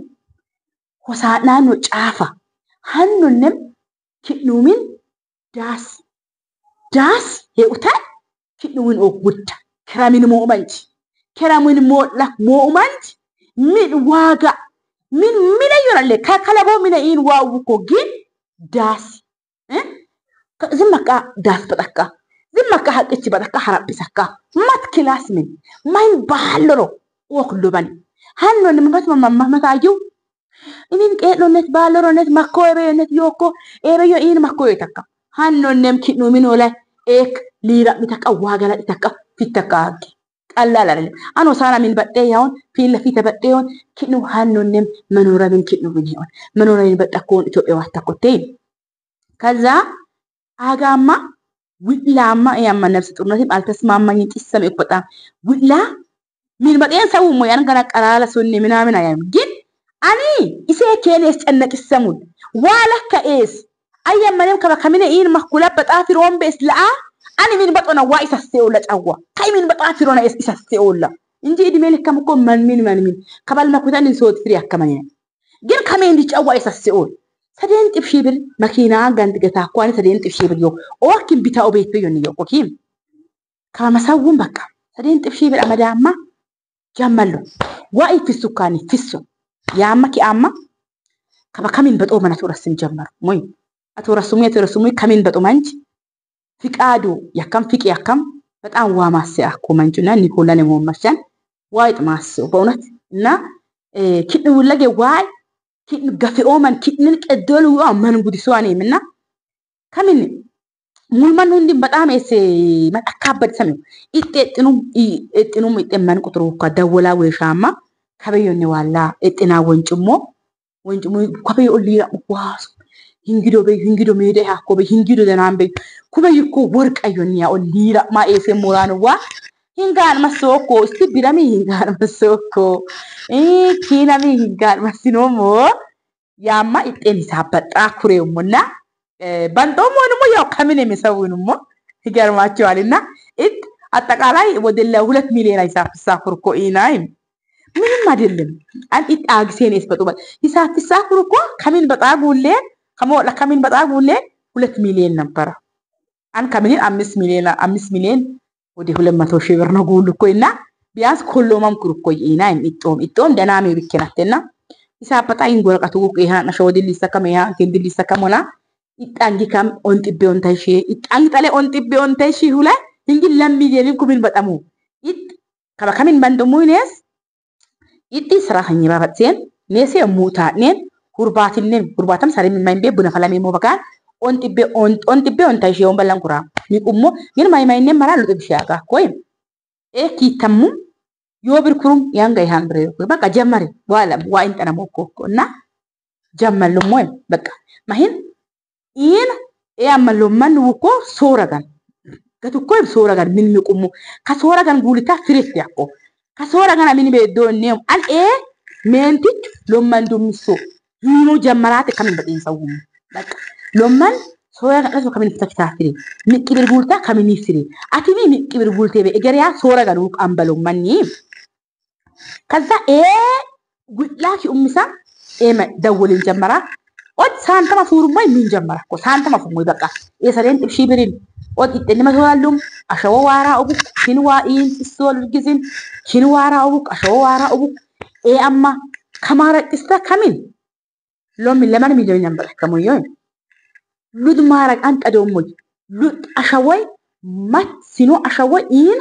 ሆሳናኖ ጫፋ ሀኑንም ኪኑሚን ዳስ ዳስ ሄኡታ ኪኑሚን ኦጉዳ ከራሚን ሞኡመንች ከራሚን ሞላ ሞኡመንች ምን ዋጋ ምን ምን ይሆናል ከከለቦ ምን ኢን ዋው እኮ ግን ዳስ ዝም በቃ ዳስ በጠቃ ዝም በቃ ሀቅች በጠቃ ሀራቢሰካ ማት ክላስ ምን ማይን ባህሎሮ ወክሎበን ሀኖን መመት መመታዩ እኔን ቄሎነት ባሎሮነት ማኮ ኤበዮነት ዮኮ ኤበዮ ኢን ማኮ የተካ ሀኖንም ኪኑ ምን ሆለ ኤክ ሊራ ሚተካ ዋገላ ተካ ፊተካ ቀላል አይደለም። አኖ ሳና ምን በጤ ያውን ፊት ለፊት በጤ ይሆን ኪኑ ሀኖንም መኖሪያ ምን ኪኑ ምን ይሆን መኖሪያ ምን በጠኮን ኢትዮጵያ ዋታኮቴ ከዛ አጋማ ውላማ ያማ ነፍስ ጡርነትም አልተስማማኝ ጭሰም እኮ በጣም ውላ ምን በጤን ሰው ሞ ያን ገና ቀላላ ሱኒ ምናምን አያም ግን አኒ ኢሴ ኬን ያስጨነቅ ሰሙን ዋላ ከኤስ አየመንም ከበከሚነ ኢን መኩላ በጣፊ ሮምቤ እስለአ አኒ ምን በጦና ዋ ኢሳሴኦላ ጫዋ ካይ ምን በጣፊ ሮና ኢሳሴኦላ እንጂ እድሜ ልከም እኮ ማን ምን ማን ምን ከባል መኩታን ሶት ፍሪ አከመኝ ግን ከሜ እንዲጫዋ ኢሳሴኦል ሰደን ጥብሺ ብል መኪና ጋንት ገታ ኳኒ ሰደን ጥብሺ ብል ዮ ኦኪን ቢታው ቤት ዮን ዮ ኮኪም ከመሰውን በቃ ሰደን ጥብሺ ብል አመዳማ ጀመሉ ዋይ ፊሱካኒ ፊሱ ያማ ኪአማ ከበከሚን በጦ መናቱ ረስም ጀመሩ ሞይ አቶ ረሱሙ አቶ ረሱሙ ከሚን በጦ ማንች ፍቃዱ ያከም ፍቅ ያከም በጣም ዋ ማስያ እኮ መንቹና ኒኮላ ለሞመሻን ዋይ ጥማስ በእውነት እና ኪድ ውለጌ ዋይ ገፊኦመን ኪንን ቀደሉ መን ጉዲሶኔ ምና ከምን ሙልመን ሁንዲን በጣም ኤስ መጣካበድ ሰሚው ኢጤጥኑም ኢጤጥኑም ኢጤመን ቁጥሩ ከደወላ ወሻማ ከበዮኒ ዋላ ኢጤና ወንጭሞ ወንጭሞ ከበዮ ኦሊራ ዋስ hingido be hingido mede hakko be hingido denan be kube yukko worqayyonniya olliira ma eese muraanuwa hingaan masokko isti birami hingaan masokko kiinami hingaan masinomo ያማ ኢጤን ሂሳብ በጣ ኩሬውሞና ባንጦሞንሞ ያው ከምን የሚሰውንሞ ይገርማቸዋልና ኢት አጠቃላይ ወደ 2 ሚሊዮን ሂሳብ ሳኩርኮ ኢናይም ምንም አይደለም። አን ኢት አግሴን እስበጡ ሂሳብ ሳኩርኮ ከምን በጣ ጉሌ ከሞላ ከምን በጣ ጉሌ 2 ሚሊዮን ነበረ። አን ከምን 5 ሚሊዮን 5 ሚሊዮን ወደ 200 ሺህ ብር ነው ጉል እኮ እና ቢያንስ ኮሎማም ኩርኮ ኢናይም ኢጦም ኢጦም ደናሚ ቢከናተና ሂሳብ በጣ ይንጎረቀቱ ይሃ ነሸወድል ይሰከም ይሃ ክንድል ይሰከሞና ኢጣንጊ ከም ኦንጥቤ ኦንታይሺ ኢጣንጊ ጠለ ኦንጥቤ ኦንታይሺ ሁላ hingi lammiidiyaanin kumin baxamu it kaba kamin bandomuines itti sira hanyi babatseen neese muutaaneen hurbaatinnen hurbaatam sare mimayin be buna falame mo bakaan onxibbe onxibbe ontayshi on ballan kura miqummo gin maymaynen mara luxu bishaga koy e kiitammu yoo birkurum yanga ihan bre በቃ ጀመረ ዋላ ዋ እንጠና ሞኮኮ እና ጀመሉሞ በቃ ማሂን ኢን ያመሎመን ውኮ ሶረጋን ገቱኮ ሶረጋን ምን ሚቁሙ ከሶረጋን ጉልታ ፍሬት ያቆ ከሶረጋን አሚን በዶኔም አል ኤ ሜንቲች ሎመን ዱምሶ ዩኖ ጀመራት ከምን በጤን ሰውሙ በቃ ሎመን ሶረጋን እሱ ከምን ተክታፍሪ ሚቅብር ጉልታ ከምን ይፍሪ አቲሚ ሚቅብር ጉልቴ በእገሪያ ሶረጋን ውቅ አንበሎመኒ ከዛ ኤ ጉላኪ ኡምሳ ኤ ደውልን ጀመራ ኦት ሳንተማ ፉሩማይ ምን ጀመራ ኮ ሳንተማ ፉሙይ በቃ የሰሬን ጥብሺ ብሪን ኦት ኢጥን መቶላሉም አሸዋ ዋራ ኦቡክ ሽንዋ ኢን ጥሶል ጊዜን ሽንዋራ ኦቡክ አሸዋ ዋራ ኦቡክ ኤ አማ ከማረቅስታ ከምን ሎሚ ለማን ሚሊዮን ነበር ከሞዮ ሉድ ማረቅ አንቀደውሞይ ሉድ አሸወይ ማት ሲኖ አሸወይ ኢን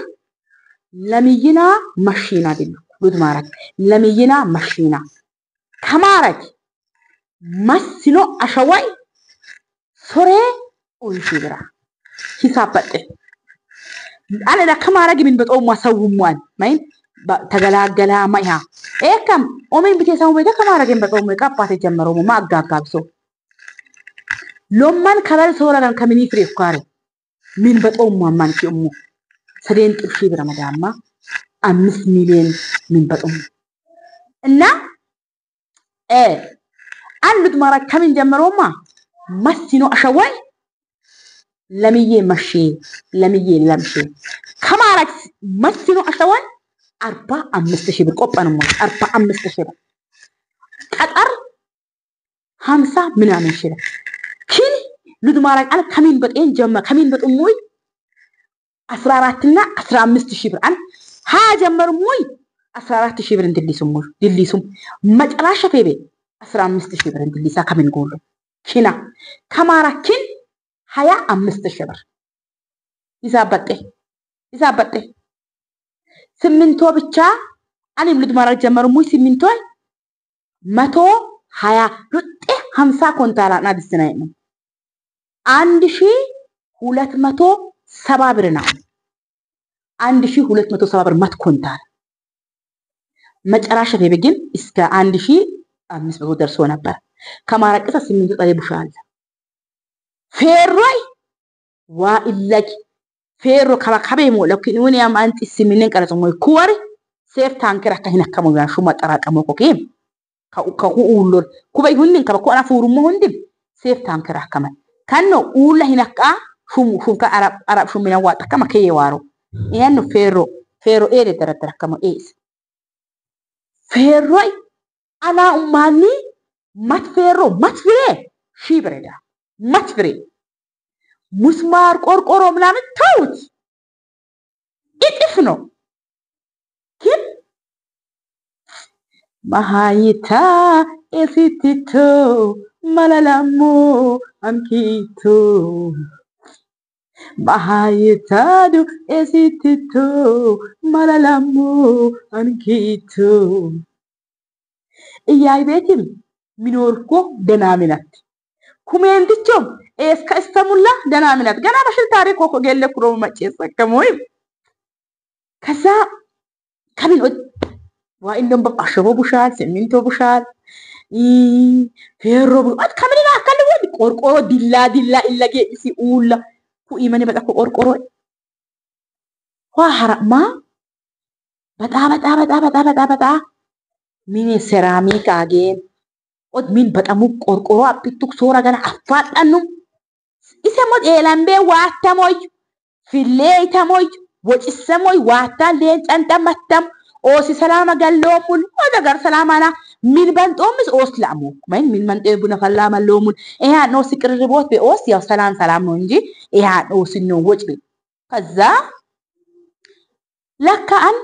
ለሚይና መሽና ቢሉ ሉድ ማረቅ ለሚይና መሽና ከማረቅ መስኖ አሸዋይ ሶሬ ኦይሺ ብራ ሂሳብ በጤ አለ ከማረግ ምን በጦም ማሰውሟን ማይን ተገላገላ ማይሃ ኤከም ኦሜን ቢቴሳው በደ ከማረግን በጦም ቀፋት ጀመረው ማጋጋብሶ ሎማን ከበል ሶራን ከሚኒ ፍሬ ኳሪ ምን በጦም ማማን ኪኡሙ ሰዴን ጥብሺ ብራ መዳማ 5 ሚሊዮን ምን በጦም እና ኤ አሉት ማራ ከምን ጀመረውማ መስኖ አሸዋይ ለምዬ መሼ ለምዬ ለምሼ ከማራክ መስኖ አሸዋይ 45 ሺህ ብር ቆጳን ነው 45 ሺህ ብር ቀጠር 50 ምናምን ሺህ ኪን ሉድ ማራክ አለ ከምን በጤን ጀመ ከምን በጥሙይ 14 እና 15 ሺህ ብር አን ሀ ጀመርሙይ 14 ሺህ ብር እንድልሱም ድልሱም መጨራሻ ፌቤ 15 ሺህ ብር እንድልሳ ከምን ጎሎ ኪና ከማራኪን 25 ሺህ ብር ይዛበጤ ይዛበጤ ስምንቶ ብቻ አኔም ልድ ማራክ ጀመርሙይ ስምንቶ 120 ሉጤ 50 ኮንታላና ዲስናይ ነው 1270 ብር ነው 1270 ብር መት ኮንታል መጨረሻ ፌቤ ግን እስከ 1500 ደርሶ ነበር። ከማራቀሰ ስምንቱ ጠሌ ቡሻል ፌሮይ ዋ ኢለክ ፌሮ ከባከቤ ሞለኩ ምን ያም አንጢ ስምንን ቀረጽ ሞይ ኩወር ሴፍ ታንከራ ከሂነከሙ ያን ሹማ ጠራቀሞ ኮኬም ከኩ ኡሎል ኩበይ ሁንን ከበኩ አና ፉሩሞ ሁንድም ሴፍ ታንከራ ከመ ከኖ ኡላ ሂነካ ሹም ሹም ከአረብ አረብ ሹም ሚና ዋጣ ከመ ከየዋሮ ያን ፌሮ ፌሮ ኤሬ ተረተረ ከመ ኤስ ፌሮይ አና ኡማኒ ማትፌሮ ማትፍሬ ሺ ብሬዳ ማትፍሬ ሙስማር ቆርቆሮ ምናምን ተውት፣ እጥፍ ነው። ግን መሃይታ ኤሲቲቶ መለላሞ አንኪቶ መሃይታዱ ኤሲቲቶ መለላሞ አንኪቶ እያይ ቤትም ሚኖርኮ ደና ሚናት ኩሜንትቾም ኤስከ እስተሙላ ደና ሚናት ገና በሽል ታሪክ ኮኮ ገለ ኩሮ መጨሰከሞይ ከዛ ከምን ዋ እንደም በቃሸቦ ቡሻል ሲሚንቶ ቡሻል ፌሮ ቡሻል ከምን አከል ወዲ ቆርቆሮ ዲላ ዲላ ኢለጌ ሲ ኡላ ኩኢመኔ በጣኮ ቆርቆሮ ዋ ሀራማ በጣ በጣ በጣ በጣ በጣ በጣ ሚኔ ሴራሚክ አጌን ኦድ ሚን በጣሙ ቆርቆሮ አፒቱክ ሶራ ገና አፋጣኑ ኢሰሞት ኤላምቤ ዋተሞይ ፊሌይተሞይ ወጭሰሞይ ዋታ ሌንጨንጠ መተም ኦሲ ሰላማ ገሎሙል ኦደ ገር ሰላማና ሚን በንጦምስ ኦስ ላሙ ማይን ሚን መንጤ ቡና ፈላማ ሎሙል ይሄ ነው ሲቅርቦት በኦስ ያው ሰላም ሰላም ነው እንጂ ይሄ ኦስ ነው ወጭ። ከዛ ለካ አን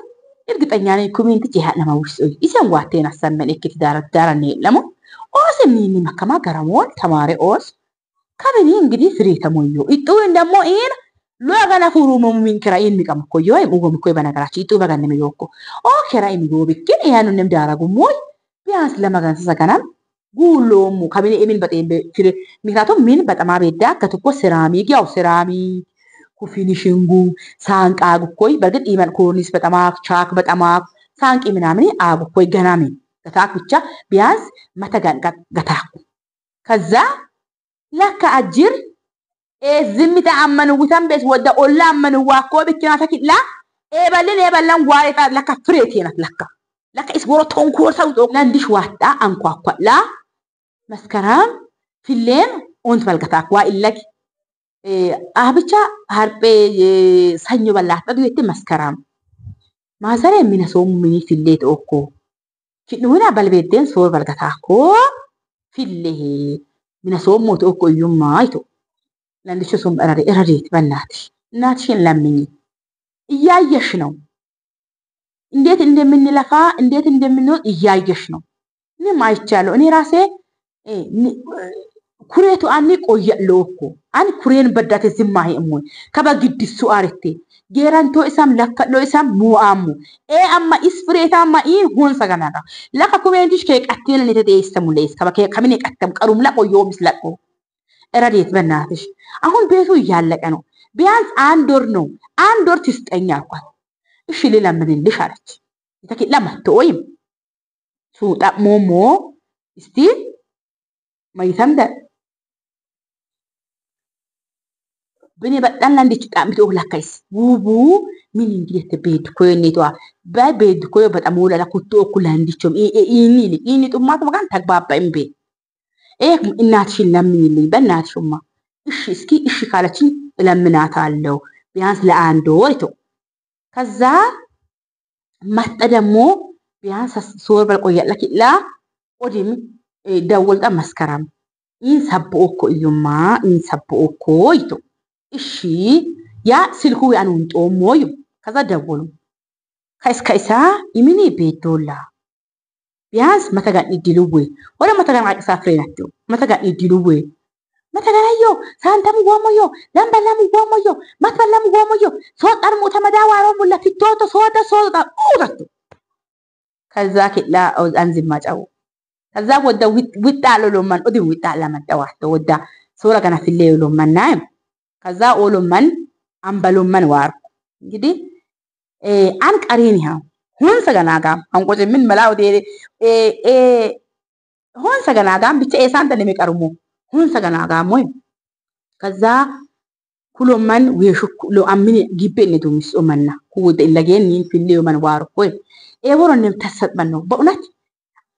እርግጠኛ ነኝ ኮሜንት ይሄ ለማውስ ኢሰን ዋቴን አሰመን እክት ዳራ ነው ለሞ ኦስ ሚኒ መከማ ገረሞን ተማሪ ኦስ ከምን እንግዲህ ፍሬ ተሞዮ ኢጡ እንደሞ ኢን ሎጋና ፉሩ ሙሚን ከራ ኢን ሚቀም ኮዮ አይ ሙጎም ኮይ በነገራችን ኢጡ በጋን ነው yoኮ ኦ ከራ ኢሚጎ ቢክን ያኑ ነም ዳራጉ ሞይ ቢያንስ ለመጋንሳ ሰገናም ጉሎሙ ከምን ኤሚን በጤን ፍሬ ምክንያቱም ሚን በጣም አቤዳ ከትኮ ሴራሚክ ያው ሴራሚክ ኩፊኒሽንጉ ሳንቃ ጉኮይ በርግጥ ኢመን ኮርኒስ በጣም ቻክ በጣም ሳንቂ ምናምን አጉኮይ ገናሚ ገታክ ብቻ ቢያንስ መተጋን ገታኩ። ከዛ ለካ አጅር ዝምታ አመኑ ውተን ቤስ ወደ ኦላ አመኑ ዋኮ ብቻና ተኪላ ኤበልን ኤበለን ዋይታ ለካ ፍሬቴ ናት ለካ ለካ ኢስ ወሮ ቶንኮር ሰውጦ ለንዲሽ ዋጣ አንኳኳላ መስከረም ፊሌን ኦንት በልገታክ ዋ ኢለክ አብቻ ሀርጴ ሰኞ በላጣ ዱየት መስከረም ማዘረ ሚነሶም ሚኒ ፊሌት ኦኮ ኪድኑና በልቤቴን ሶር በልገታኮ ፊሌ ሚነሶም ሞት ኦኮ እዩማ አይቶ ለንዲሽ ሱም እረዴ እረዴት በእናትሽ እናትሽን ለምኝ እያየሽ ነው እንዴት እንደምንለፋ እንዴት እንደምንወጥ እያየሽ ነው። እኔም አይቻለሁ። እኔ ራሴ ኩሬቱ አኒ ቆየለው እኮ አን ኩሬን በዳቴ ዝማሂ እሞን ከበግድሱ አርቴ ጌራንቶ ኢሳም ለከሎ ኢሳም ሙአሙ ኤ አማ ኢስፍሬታማ ኢ ሁን ሰገናጋ ለከ ኩሜንቲሽ ከቀቴን ለተደይስተሙ ለይስ ከበከ ከምን ቀተም ቀሩም ለቆዮም ስለቆ ረዴት በእናትሽ አሁን ቤቱ እያለቀ ነው። ቢያንስ አንድ ወር ነው አንድ ወር ትስጠኝ አልኳት። እሺ ልለምንልሽ አለች። ተኪ ለማትወይም ሱጣ ሞሞ እስቲ ማይተምደ ብኔ በጣም ላንዲች ጣምቶ ላካይስ ውቡ ምን እንግዲህ ተቤድ ኮይኔቷ ባቤድ ኮዮ በጣም ወላ ኩቶ ኩላንዲቾም ኢኒ ኢኒ ጡማቱ በጋን ተግባባ እምቤ ኤክ እናትሽን ለምኝልኝ በእናትሽማ እሺ እስኪ እሺ ካለችኝ እለምናታለሁ ቢያንስ ለአንድ ወር ይቶ ከዛ መጠ ደግሞ ቢያንስ ሶር በልቆያለ ኪላ ኦዲም ደወልጣ መስከረም ኢን ሰብኦ እኮ እዩማ ኢን ሰብኦ እኮ ይቶ እሺ ያ ስልኩ ያኑን ጦሞዩ ከዛ ደወሉ ከይስ ከይሳ ኢሚኒ ቤዶላ ቢያንስ መተጋን ይድልዌ ወለ መተጋን አቅሳ ፍሬናቸው መተጋን ይድልዌ መተጋናዮ ሳንተሙ ወሞዮ ለምበላሙ ወሞዮ መትበላሙ ወሞዮ ሶጣር ሙተመዳዋሮ ሙላ ፊቶቶ ሶዳ ሶዳ ኡረቱ ከዛ ኪላ አንዝማ ጫው ከዛ ወደ ዊጣሎ ሎማን ኦዲ ዊጣላ መጣዋቶ ወዳ ሶራ ገና ፍሌ ሎማን ናይም ከዛ ኦሎማን አምበሎማን ዋር እንግዲህ አን ቀሪን ያ ሁን ሰገናጋ አንቆጭ ምን መላው ዴ ኤ ሁን ሰገናጋ ብቻ ኤሳን ተነ የሚቀርሙ ሁን ሰገናጋ ሞይ ከዛ ኩሎማን ወሹ ሎ አምን ጊቤ ነቱ ምስኦመና ኩወደ ኢለጌን ኒን ፍሌ ማን ዋር ሆይ ኤወሮንም ተሰጥመን ነው በእውነት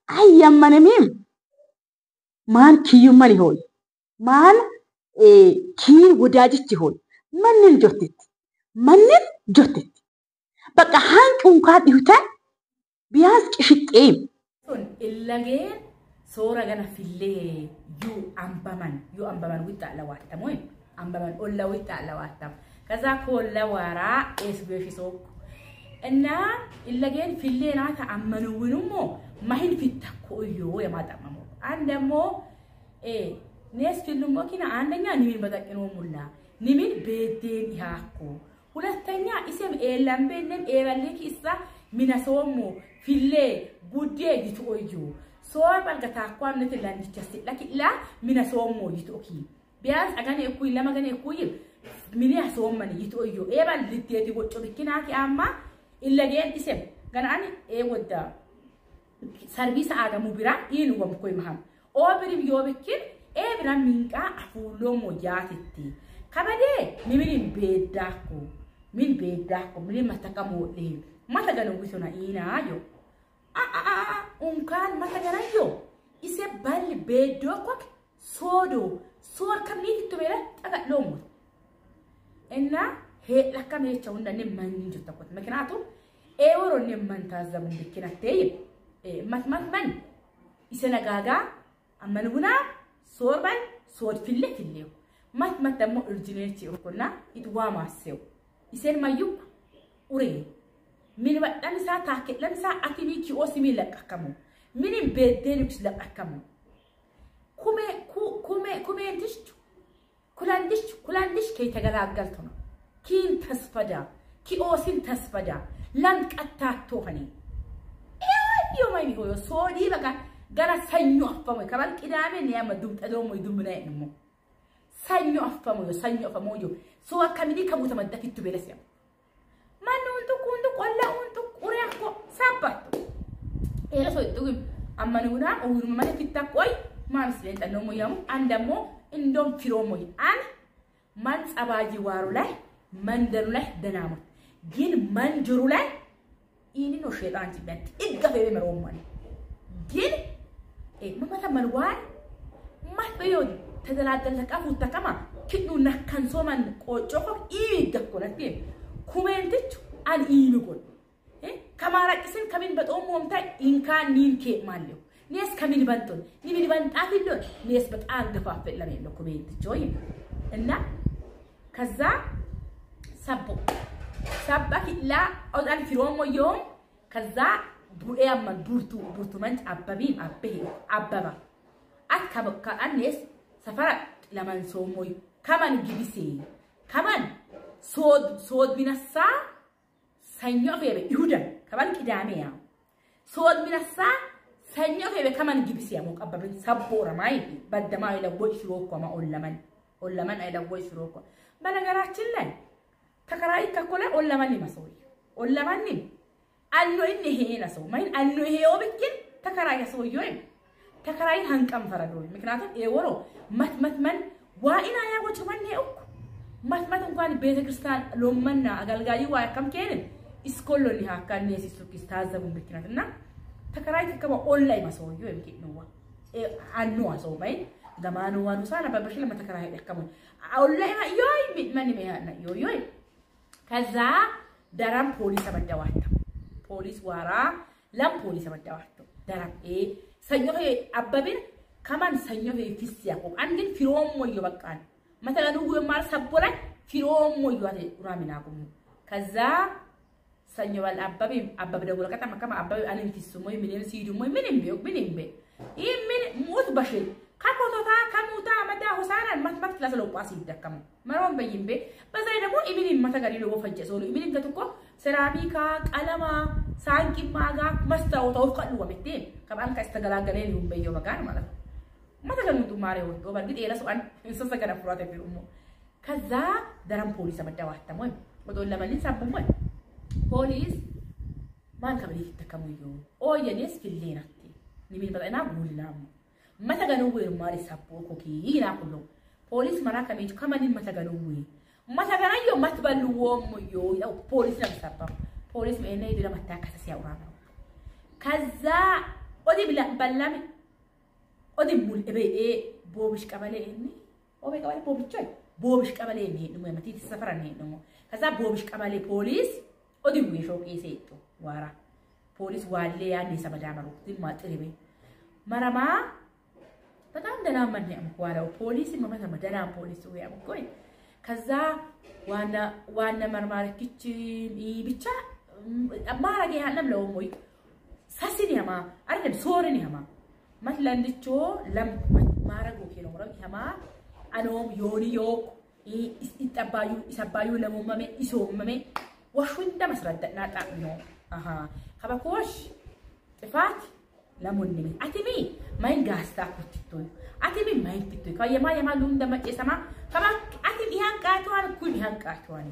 አያመነሚም ማን ኪዩማን ይሆይ ማን ኪን ወዳጅች ይሆይ ማንን ጆትት ማንን ጆትት በቃ ሃንቅ እንኳን ይሁታን ቢያንስ ቅሽጤ ሱን ኢለጌን ሶራ ገና ፊሌ ዩ አምባማን ዩ አምባማን ዊጣ ለዋተም ወይ አምባማን ኦላ ዊጣ ለዋተም ከዛ ኮላ ዋራ ኤስቤሽ ሶክ እና ኢለጌን ፊሌ ናታ አመኑውኑሞ ማሂን ፊታኮ እዩ የማጣመሙ አንድ ደግሞ ኔስ ፊልም ኪና አንደኛ ኒሚን በጠቅኖ ሙላ ኒሚን ቤቴን ያኮ ሁለተኛ ኢሴም ኤላምቤንም ኤበሌክ ኢሳ ሚነሶሞ ፊሌ ጉዴ ይትቆዩ ሶር ባልገታ አቋምነት ላንዲቸስ ለኪላ ሚና ሶሞ ይቶኪ ቢያንስ አጋኔ እኩይ ለማጋኔ እኩይ ሚኒ ሶመን ይቶዮ ኤባል ልትየቲ ወጮ ቢኪናቲ አማ ኢለጌን ኢሰም ገናኒ ኤ ወዳ ሰርቪስ አጋሙ ቢራ ኢን ወምኮይ መሃም ኦብሪም ዮብኪን ኤ ቢራ ሚንቃ አፉሎሞ ያትቲ ከበዴ ሚሚን ቤዳኮ ሚን ቤዳኮ ሚን ማተቀሞ ለይ ማተገነው ዊሶና ኢናዮ unkaan mataganayo ise bal beedokok sodo sor kamni tubera tagadlomo enna he lakame chaunda ne manjo takot makinato e woro ne mantazabu bikinate e mat mat man ise nagaga amanuguna sorban sor fille fille mat mat damo originality okona idwa masew isen mayuk ure min lamsa taake lamsa atini ki osimi lakakamo min bedelux lakakamo kume kume kume እንትሽ ኩላንዲሽ ኩላንዲሽ ከይተገላገልቶ ነው ኪን ተስፈዳ ኪኦሲን ተስፈዳ ለምቀታቶ ሆነ እዩ ማይ ቢሆዮ ሶዲ በቃ ገና ሰኞ አፈሞ ከባል ቅዳሜ ነው ያመዱም ጠዶሞ ይዱምና ነው ሰኞ አፈሞ ሰኞ አፈሞ ሶ አካሚዲ ከሙተ መደፊቱ በለሲያ ማንንቱ ኩንቱ ቆላ untu ቁሪያኮ ሳባቶ ኤራሶ ይጥጉም አማኑና ኦሁን ማለት ይታቆይ ማምስለን ጠኖሞ ያሙ አንደሞ እንደም ፊሮሞ አን ማን ጻባጂ ዋሩ ላይ መንደሩ ላይ ደናሞ ግን መንጀሩ ላይ ኢኒ ነው ሸይጣን ጭበት ይገፈ በመሮማን ግን ማማታ መልዋን ማትበዮ ተደላደለ ቃፉ ተከማ ኪኑ ነካንሶማን ቆጮኮ ይገኮነት ኩሜንትች አን ኢሚጎል ከማራቅስን ከሚን በጦም ወምታ ኢንካ ኒንኬ ማለው ኔስ ከሚን በንቶን ኒሚን በንጣፊሎ ኔስ በጣም ገፋፈ ለሜሎ ኩሜንትች ወይ እና ከዛ ሰቦ ሰባ ኪላ ኦዳን ፊሮሞ ዮም ከዛ ቡኤያማ ቡርቱ ቡርቱ መንጭ አበቢም አበሄ አበባ አከበካ አንኔስ ሰፈራ ለማንሶሞይ ከማን ግቢሴ ከማን ሶድ ሶድ ሚነሳ ሰኞ ፈበ ይሁዳ ከባል ቅዳሜ ያ ሶድ ሚነሳ ሰኞ ፈበ ከማን ግቢሴ ያሞ ቀበብን ሰቦ ረማይ በደማ ይለወይ ሽሮኮ ማ ኦለመን ኦለመን አይለወይ ሽሮኮ በነገራችን ላይ ተከራይ ከኮለ ኦለመን ይመሰው ኦለመን አኖ እኔ ሄና ሰው ማይን አኖ ይሄ ኦብኪን ተከራይ ሰው ይወይ ተከራይ ሃንቀም ፈረዶ ምክንያቱም ኤወሮ መት መት መን ዋኢና ያጎጭ ማን ይኦኩ መት መት እንኳን ቤተክርስቲያን ሎመና አገልጋይ ዋ ከም ከን እስኮሎኒ ሃካኔ ሲሱኪስ ታዘቡ ምክንያትና ተከራይ ተከባ ኦንላይን ማሰው ይወይ ምክንያቱ አኖ ሰው ማይን ዘማኑ ዋኑ ሳና በበሽለ መተከራይ ያከሙ ኦንላይን ዮይ ማን ይመያና ዮይ ዮይ ከዛ ደራም ፖሊስ አመደዋታ ፖሊስ ዋራ ለም ፖሊስ አመደዋታ ደራም ሰኞ አበብን ከማን ሰኞ ፊስ ያቆ አንግን ፊሮም ወዮ በቃን መተለኑ ወማር ሰቦላ ፊሮም ወዮ አተ ኡራሚና ቆሙ ከዛ ሰኞ ባል አበብ አበብ ደውለ ከተማ ከማ አበብ አለን ፊስ ሞይ ምንም ሲዱ ሞይ ምንም ቢዮ ምንም በ ይምን ሞት በሽል ካኮቶታ ከሙታ መዳ ሆሳናን ማትማት ክላስ ጳስ ይደከሙ መሮን በይምቤ በዛ ደግሞ ኢብን መተጋሪ ነው ፈጀ ሶሎ ኢብን ከትኮ ሴራሚካ ቀለማ ሳንቂ ማጋ መስታወታው ቀሉ ወምቴ ከባን ካስተገላገለ ነው በየው በጋር ማለት ነው መተገኑ ዱማሬ ወጥቶ በርግጥ የለሱአን እንሰሰ ገና ፍራተ ቢሩሞ ከዛ ደረም ፖሊስ አመዳዋተሞ ወዶ ለማልን ሳበሞ ፖሊስ ማን ከብሊ ተከሙ ዮ ኦየኔስ ፊሌናቲ ንሚን በጣና ጉልናሙ መተገኑ ወይ ማሪ ሳቦ ኮኪ ይና ኩሎ ፖሊስ መራ ከሜጅ ከማንን መተገኑ ወይ መተገናዮ መትበሉ ወም ዮ ያው ፖሊስ ነው ሳባ ፖሊስ መእነ ይድራ መታከሰስ ያውራ ነው ከዛ ኦዲ ብላ በላም ኦዲ ሙል እበ ቦብሽ ቀበሌ እኒ ኦበ ቀበሌ ቦብሽ ቦብሽ ቀበሌ እኒ ነው መቲ ተሰፈራ ነው ከዛ ቦብሽ ቀበሌ ፖሊስ ኦዲ ወይ ሾቄ ሰይጡ ዋራ ፖሊስ ዋሌ ያኔ ሰበዳመሩ ማጥሪቤ መረማ በጣም ደህና ማን ነው ዋራው ፖሊስ መመተመ ደህና ፖሊስ ወይ አቆይ ከዛ ዋና ዋና መርማርክች ብቻ ማራጌ ያለም ለውሞይ ሳሲን ያማ አይደለም ሶርን ያማ ማትላንድቾ ለም ማራጎ ኬኖ ወራ ያማ አኖም ዮኒ ዮክ ይጠባዩ ይሰባዩ ለሞመመ ይሶመመ ወሹንዳ መስረደና ጣም ነው አሃ ከባኮሽ ጥፋት Lamonne atimi main gasta kutitto atimi main kitto kayema yema lunda macesama kama atimi hanqatuan kun hanqatuan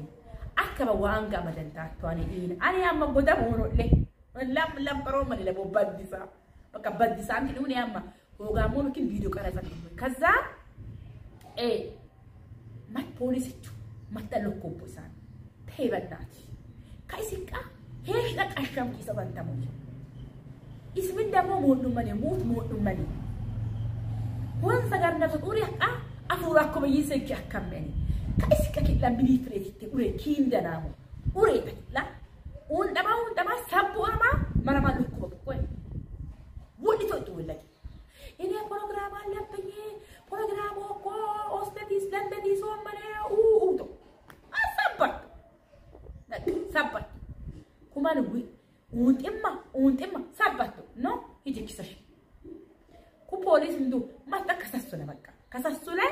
akaba wanga madantatuan in ani amma goda hono le lam lam paroma le bo badisa baka badisa anti duni amma hoga mono kin video qarasa kaza mat police chu matalokko isan teybanati kaisika hesh laqasham kisabantamu ismin ደግሞ ሞዱመኔ ሙት ሞዱመኔ ወንሰ ጋር ነፍስ ኡሪ አቃ አፉራ ኮ በይሰክ አከመኒ ከእስከ ኪላ ሚሊትሬት ኡሬ ኪንደናሙ ኡሬ ተኪላ ኡንደማ ሳቡ አማ ማራማ ልኩ በቆይ ወዲቶ ትወለቂ እኔ ፕሮግራም አለብኝ ፕሮግራም እኮ ኦስተዲስ ለንደዲስ ወመኔ ኡኡቶ አሰባት ሰባት ኩማን untima sabato no hiji kisash ku police ndu mata kasassuna bakka kasassula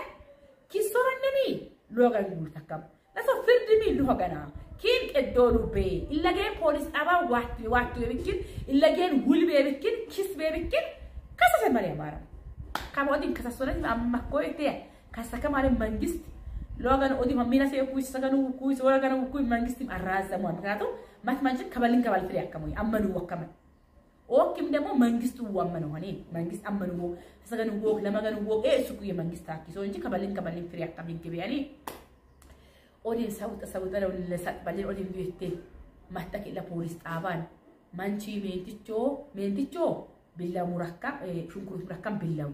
kisoranni loga ngurtakam naso firdimi logana kin edolu be illage police aba watti watti bikin illagen wulbe bikin kisbe bikin kasase mare mara kama odin kasassuna amma koyte kasaka mare mangist logan odi mamina se ku saganu ku wala ku mangist arraza mo makato ማትማንጭ ከበልን ከባል ፍሬ ያከሙ አመኑ ወከመ ኦኪም ደግሞ መንግስቱ ወመኑ ሆኔ መንግስት አመኑ ሰገኑ ወክ ለመገኑ ወክ እሱ የመንግስት አኪሶ እንጂ ከበልን ከበልን ፍሬ ያከም ይገበያሊ ኦዲን ሰውጥ ሰውጥ ነው ለሰጥ ባልን ኦዲን ቢቴ ማጣቂ ለፖሊስ ጣባን ማንቺ ሜንቲቾ ቢላ ሙራካ ሹንኩሩት ሙራካም ቢላው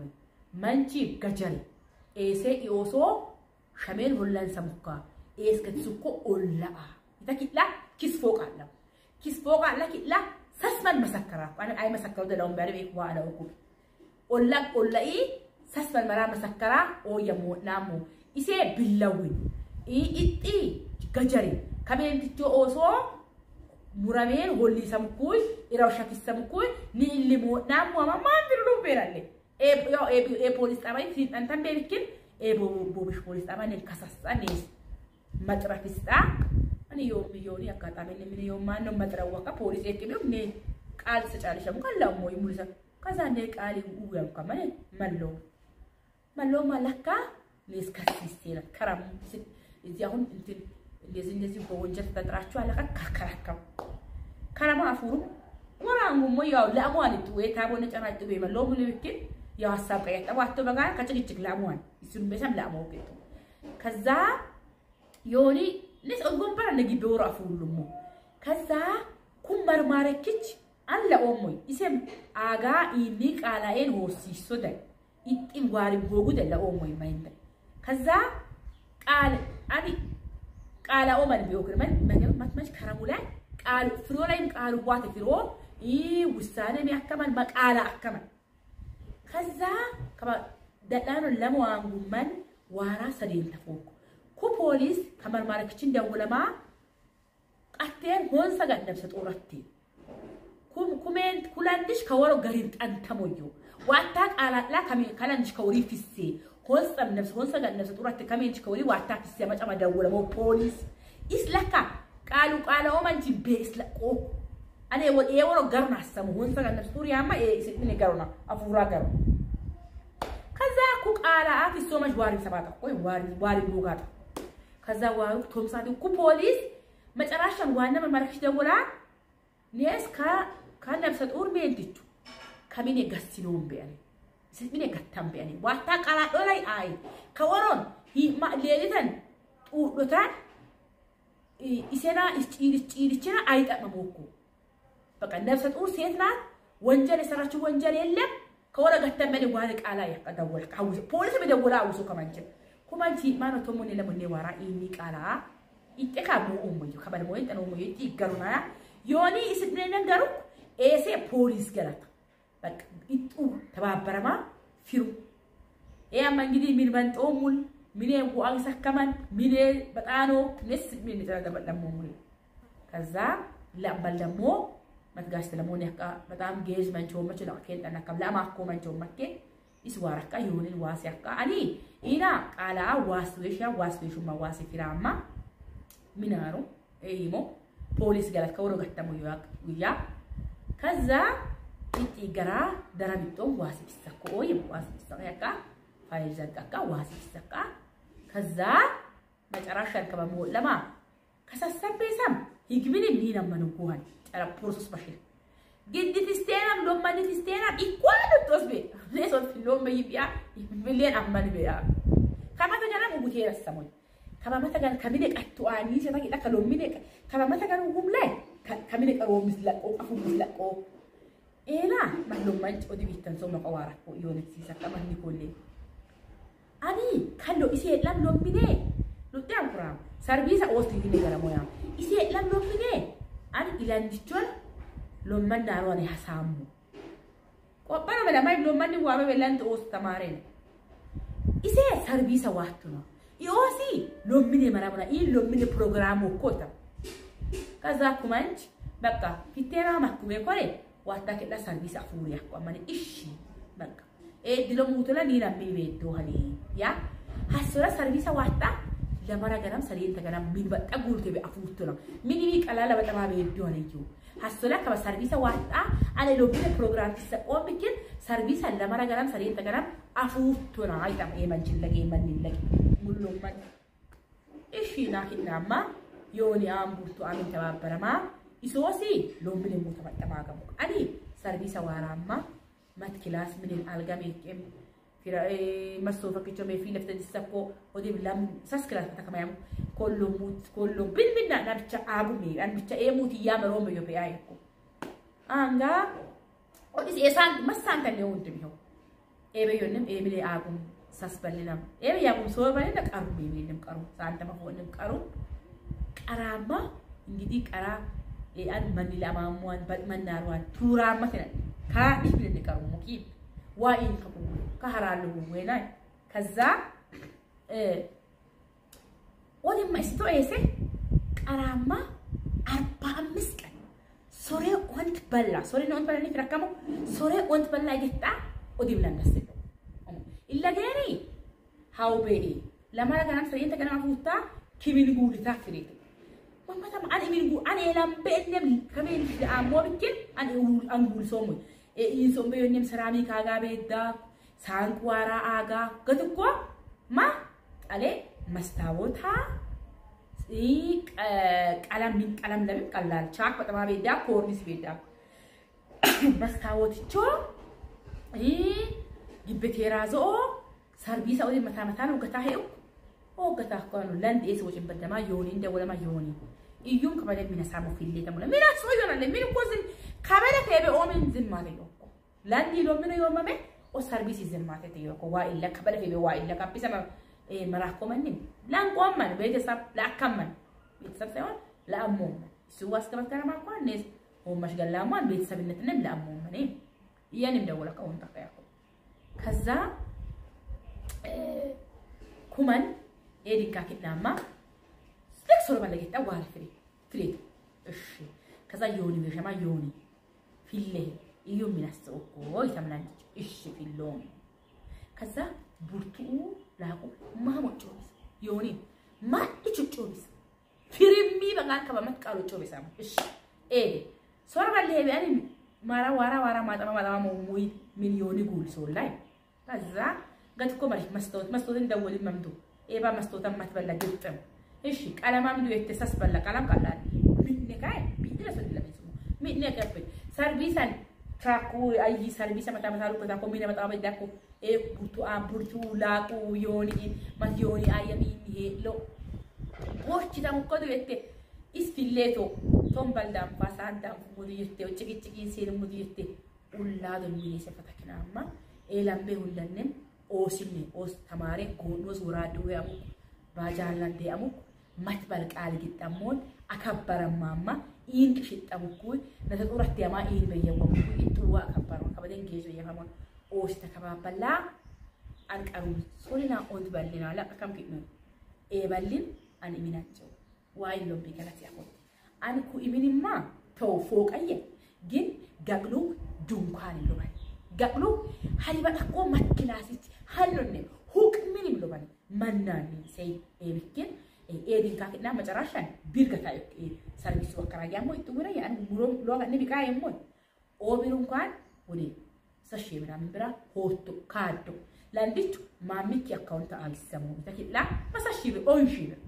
ማንቺ ገጀሪ ኤሴ ኢኦሶ ሸሜን ሆላን ሰሙካ ኤስ ከትሱኮ ኦላ ይተኪላ كيس فوق على لا سسمن مسكرة أنا أي مسكرة ده لو بعرف إيه وأنا أقول أقول إيه سسمن مرة مسكرة أو يمو نامو إيش باللوين إيه إيه جري كمان تجو أوسو مرامين هولي سمكوي إراوشة سمكوي نيلي مو نامو ما ما بيرلو بيرالي إيه يا إيه إيه بوليس أما إيه أنت بيركين إيه بو بو بيش بوليس أما نكسس أنيس ما ترافيستا أنا يوم يوني أكاتامي من يوم ما نوم متروقة بوليس يكمل ني قال سجالش مو قال لا مو يمولس كذا نيك قال يقول كمان ملو ملو ملكا نيس كاسيستينا كرام إذا هم أنت እንደዚህ በወንጀል ተጠርጥራችሁ አለቃ ካከራከም ከረማ አፉሩ ወራንጉ ሞያው ለአሟን ወይ ታቦነ ጨራጭ ወይ መሎ ሙሉ ብክል ያው ሐሳብ ቀያጠው አቶ በጋ ከጭቅጭቅ ለአሟን እሱን በሰም ለአሟው ከቶ ከዛ ዮኒ ለስ ኦጎምበራ ነጊ በወራ አፉሉሙ ከዛ ኩመር ማረክች አለ ኦሞይ ኢሰም አጋ ኢኒ ቃላኤን ወሲሶ ደ ኢጥም ዋሪ ጎጉ ደ ለኦሞይ ማይንደ ከዛ ቃል አኒ ቃላ ኦመን ቢወክርመን መገብ ማትማች ከረሙ ላይ ቃል ፍሮ ላይም ቃል ዋት ፍሮ ኢ ውሳኔ ሚያከማን መቃላ አከማን ከዛ ከባ ደዳኖ ለመዋንጉመን ዋራ ሰዴን ተፎኩ ኩ ፖሊስ ከመርማረክችን ደውለማ ቀቴን ሆንሰ ገነብሰ ጦረቲ ኩም ኩሜንት ኩላንዲሽ ከወሮ ገሪን ጠንተሞዮ ዋታ ቃላላ ከሚ ከላንዲሽ ከወሪ ፊሴ ሆንሰም ነፍስ ሆንሰ ገነብሰ ጦረቲ ከሜንች ከወሪ ዋታ ፊሴ መጫማ ደውለሞ ፖሊስ isla ቃሉ ቃለ ኦማንጂ ቤስላ ቆ አኔ ወ የወሮ ገርና ሰሙ ሆንሰ ገነብሰ ጦሪ ያማ ኤ ገሩና አፉራ ገሩ ከዛ ኩ ቃላ አፍ ሶማሽ ዋሪ ሰባታ ቆይ ዋሪ ዋሪ ቦጋታ ከዛ ዋሩ ቶምሳቲ ኩ ፖሊስ መጨረሻን ዋና መመረክሽ ደውላ ኔስ ከነብሰ ጡር ሜንትቹ ከሚኔ ገሲኖን ቢያኔ ስሚኔ ገታም ቢያኔ ዋታ ቃላ ዶላይ አይ ከወሮን ሂማ ሌሊተን ጡዶታን ኢሴና እስጪልጭና አይጠቅመም እኮ በቃ ነብሰ ጡር ሴት ናት። ወንጀል የሰራችው ወንጀል የለም። ከወረ ገተመኔ ዋሪ ቃላ ያቀደወል ካውስ ፖሊስ በደወላ አውሶ ከማንቸ ኩማንቺ ማኖ ቶሞኔ ለሞኔ ዋራ ኢኒ ቃላ ይጤካ ሞኦሞዮ ከባል ሞይ ጠኖ ሞዮ ይገሩና ዮኒ እስድነ ነገሩ ኤሴ ፖሊስ ገለታ በቃ ይጡ ተባበረማ ፊሩ ያማ እንግዲህ ምን መንጦሙል ሚኔ ወአንሳ ከማን ሚኔ በጣኖ ነስ ምን ተደበለሞ ሙል ከዛ ለአምበል ደግሞ መትጋሽ ተለሞን ያካ በጣም ጌዝ መንቾ መች ለከን ተናከም ለማኮ መንቾ መኬ iswaraka yonin wasi akka ani ina qala waswesha wasweshuma wasi firama minaro eyimo ፖሊስ ገለት ከወሮ ገተሙ ያ ከዛ Itti gara ደረሚጦም ዋሲብሰኮ ዋሲብሰካ ፋይል ዘጋካ ዋሲብሰካ ከዛ መጨረሻ ከበሞ ለማ ከሰሰበሰም ይግምን ሊነመኑ ጉሃን ጨራ ፕሮሰስ በሽል ግድትስቴናም ሎማንትስቴናም ኢኳሉ ጦስቤ ለሶ ፊሎም ይቢያ ሚሊዮን አማን ቢያ ከማተ ገና ሙጉቴ ረሰሞኝ ከማተ ገና ከሚነ ቀጥዋኒ ሰታቂ ለከሎሚነ ከማተ ገና ጉም ላይ ከሚነ ቀሮ ምስለቆ ቀፉ ምስለቆ ኤላ ማሎማንጭ ኦዲ ቢተን ሶ መቀዋራ ዮነት ሲሰካ ማኒ ኮሌ አኒ ካሎ ኢሴ ለም ሎሚኔ ሉጤም ኩራም ሰርቪሳ ኦስቲ ዲኔ ገራ ሞያ ኢሴ ለም ሎሚኔ አን ኢላንዲቾን ሎመን ዳሮኔ ሐሳሙ ቆበረ በለማይ ሎመን ዋበ በላንት ኦስ ተማሬን ኢሴ ሰርቪሳ ዋቱና ኢኦሲ ሎሚኔ መራሙና ኢ ሎሚኔ ፕሮግራሙ ኮታ ከዛ ኩማንች በቃ ፊቴራ ማኩሜ ኮሬ ዋታ ከላ ሰርቪስ አፉሪ ያቋማን እሺ በቃ ኤ ድሎ ሙተላ ኒና ሚቤዶ ሀሊ ያ ሐሰራ ሰርቪስ ዋታ ለማራ ገራም ሰሪን ተገራም ሚን በጣ ጉልቴ በአፉርቱ ነው ሚኒ ቀላላ በጣም ቤዶ ሀሊዩ ሐሰራ ከበ ሰርቪስ ዋታ አለ ሎቢነ ፕሮግራም ተሰቆም ቢክን ሰርቪስ ለማራ ገራም ሰሪን ተገራም አፉርቱ ነው አይታም ኤማንችን ለገ ኤማን ለገ ሙሉማን እሺ ናኪናማ ዮኒ አምቡርቱ አሚን ተባበረማ ኢሶሲ ሎምብን ሙተመጠማገሙ አኒ ሰርቪስ ዋራማ ማት ክላስ ምን አልጋሜ ቄም ፊራ መሶፈ ከቾ ሜ ፊ ለፍተ ዲሰኮ ኦዲ ለም ሳስ ክላስ ተከማያም ኮሎ ሙት ኮሎ ቢን ና ብቻ አቡ ሜ አን ብቻ ኤሙት ያመሮ ሜ ዮፔ አይኮ አንጋ ኦዲስ ኤሳን መሳን ተኔው እንድሚው ኤበዮንም ኤብሌ አጉም ሳስበልናም ኤበ ያጉም ሶበልና ቀሩ ሜ ቀሩ ሳንተማ ሆንም ቀሩ ቀራማ እንግዲህ ቀራ አን መንላማሟን በጥመናሯን ቱራማ ተነ ካዲፍ ለንቀሩ ሙኪ ዋኢን ከቁ ከሃራሉ ወይና ከዛ ወዲማ እስቶ ኤሴ ቀራማ 45 ቀን ሶሬ ወንት በላ ሶሬ ነው ወንት በላ ንትረከሙ ሶሬ ወንት በላ ይገጣ ወዲም ለንደስ ኢላገሪ ሃው ቤኢ ለማራ ገናም ሰሪን ተገናም ፉታ ኪሚን ጉልታ ፍሬት ማማታም አን ኢሚን ጉ አን ኤላም በእነም ከሜን አሞ ቢክን አን አንጉል ሶሙ ኢንሶም በየንም ሰራሚክ አጋ ቤዳ ሳንቋራ አጋ ገትኮ ማ ጣሌ መስታወታ ቀለም ምን ቀለም ለምን ቀላል ቻክ በጣም ቤዳ ኮርኒስ ቤዳ መስታወትቾ ግብቴራዞ ሰርቪስ አውዲ መታ ነው ገታ ሄው ኦገታ ኮኑ ለንድ ኤስ ወጭን በደማ ዮኒ እንደወለማ ዮኒ ኢዩም ከበደ ሚነሳሙ ፊሌ ተሙለ ሚናስ ወዮና ለሚን ኮዝን ከበደ ከበ ኦምን ዝማተ ዮኮ ለንድ ሎሚኖ ዮመመ ኦ ሰርቪስ ዝማተ ተዮኮ ዋ ኢላ ከበደ ከበ ዋ ኢላ ካፒሰማ መራኮመንም ላንቆመን ቤተሰብ ላከመን ቤተሰብ ሳይሆን ለአሞመን እሱ ዋስከበተረማ ኳን ኔስ ሆማሽ ገላማን ቤተሰብነትንም ለአሞመን የንም ደወለ ከውን ተቀያኮ ከዛ ኩመን ኤዲንካ ኪናማ ለክሶር ባለጌታ ዋል ፍሬ ፍሬ እሺ ከዛ ዮኒ በሸማ ዮኒ ፊሌ እዩ ሚናስቆ ይተምላንች እሺ ፊሎም ከዛ ቡርቱ ላቁ ማሞጮስ ዮኒ ማጭጮስ ፊሪሚ በቃ ከበመት ቃሉ ጮቤሳ እሺ ኤ ሶር ባለ ሄቢያን ማራ ዋራ ዋራ ማጣማ ማጣማ ሙይ ምን ዮኒ ጉል ሶላይ ከዛ ገትኮ ማሪ መስቶት መስቶት እንደወል መምዱ ኤባ መስቶት ማትበላ ግጥም እሺ ቀለማም ዱ የተሰስ በላ ቀለም ቀላል ምን ካይ ቢድረስ ለምስሙ ምን ከብ ሰርቪሳን ትራኩ አይ ሰርቪሳ መታ መታሉ ከታ ኮሚና መታ በዳኩ ኤ ቡርቱ አምቡርቱ ላቁ ዮኒ ማት ዮኒ አየሚ ሄሎ ወርቺ ታሙቆዱ የተ እስፊሌቶ ቶምበልዳም ፋሳንዳም ሙዱ የተ ጭቅጭቂ ሲል ሙዱ የተ ኡላዶ ሚኒ ሰፈተክናማ ኤላምቤ ሁለንም ኦሲኒ ኦስ ተማሬ ጎኖስ ወራዱ ያሙ ባጃላንዴ አሙ ማትበል ቃል ግጠሞን አከበረማማ ኢን ቅሽጠሙኩ ነተጡረት ያማ ኢን በየወሙ ኢጥዋ አከበሩ ከበደን ጌጆ የፈሞን ኦስ ተከባበላ አንቀሩ ሶሊና ኦንት በልና ለቀከም ኪኑ ኤበልን አን ኢሚናቸው ዋይ ሎቢ ገላት ያቆት አንኩ ኢሚንማ ተው ፎቀየ ግን ገቅሉ ዱንኳን ይሎባል ገቅሉ ሀሪባ ተቆ መክላሲች ሀሎነ ሁቅ ምንም ሎባል መናኒ ሰይ ኤብክን ኤዲን ካክና መጨረሻን ቢርገታ ሰርቪስ ወከራ ያሞ ይጥውራ ያን ሙሮም ሎጋ ነቢ ካየሞ ኦቢሩ እንኳን ወደ ሰሺ ምናምን ብራ ሆቶ ካዶ ለአንዲቹ ማሚኪ አካውንት አልሰሙ ተኪላ መሰሺ ብር ኦንሺ ብር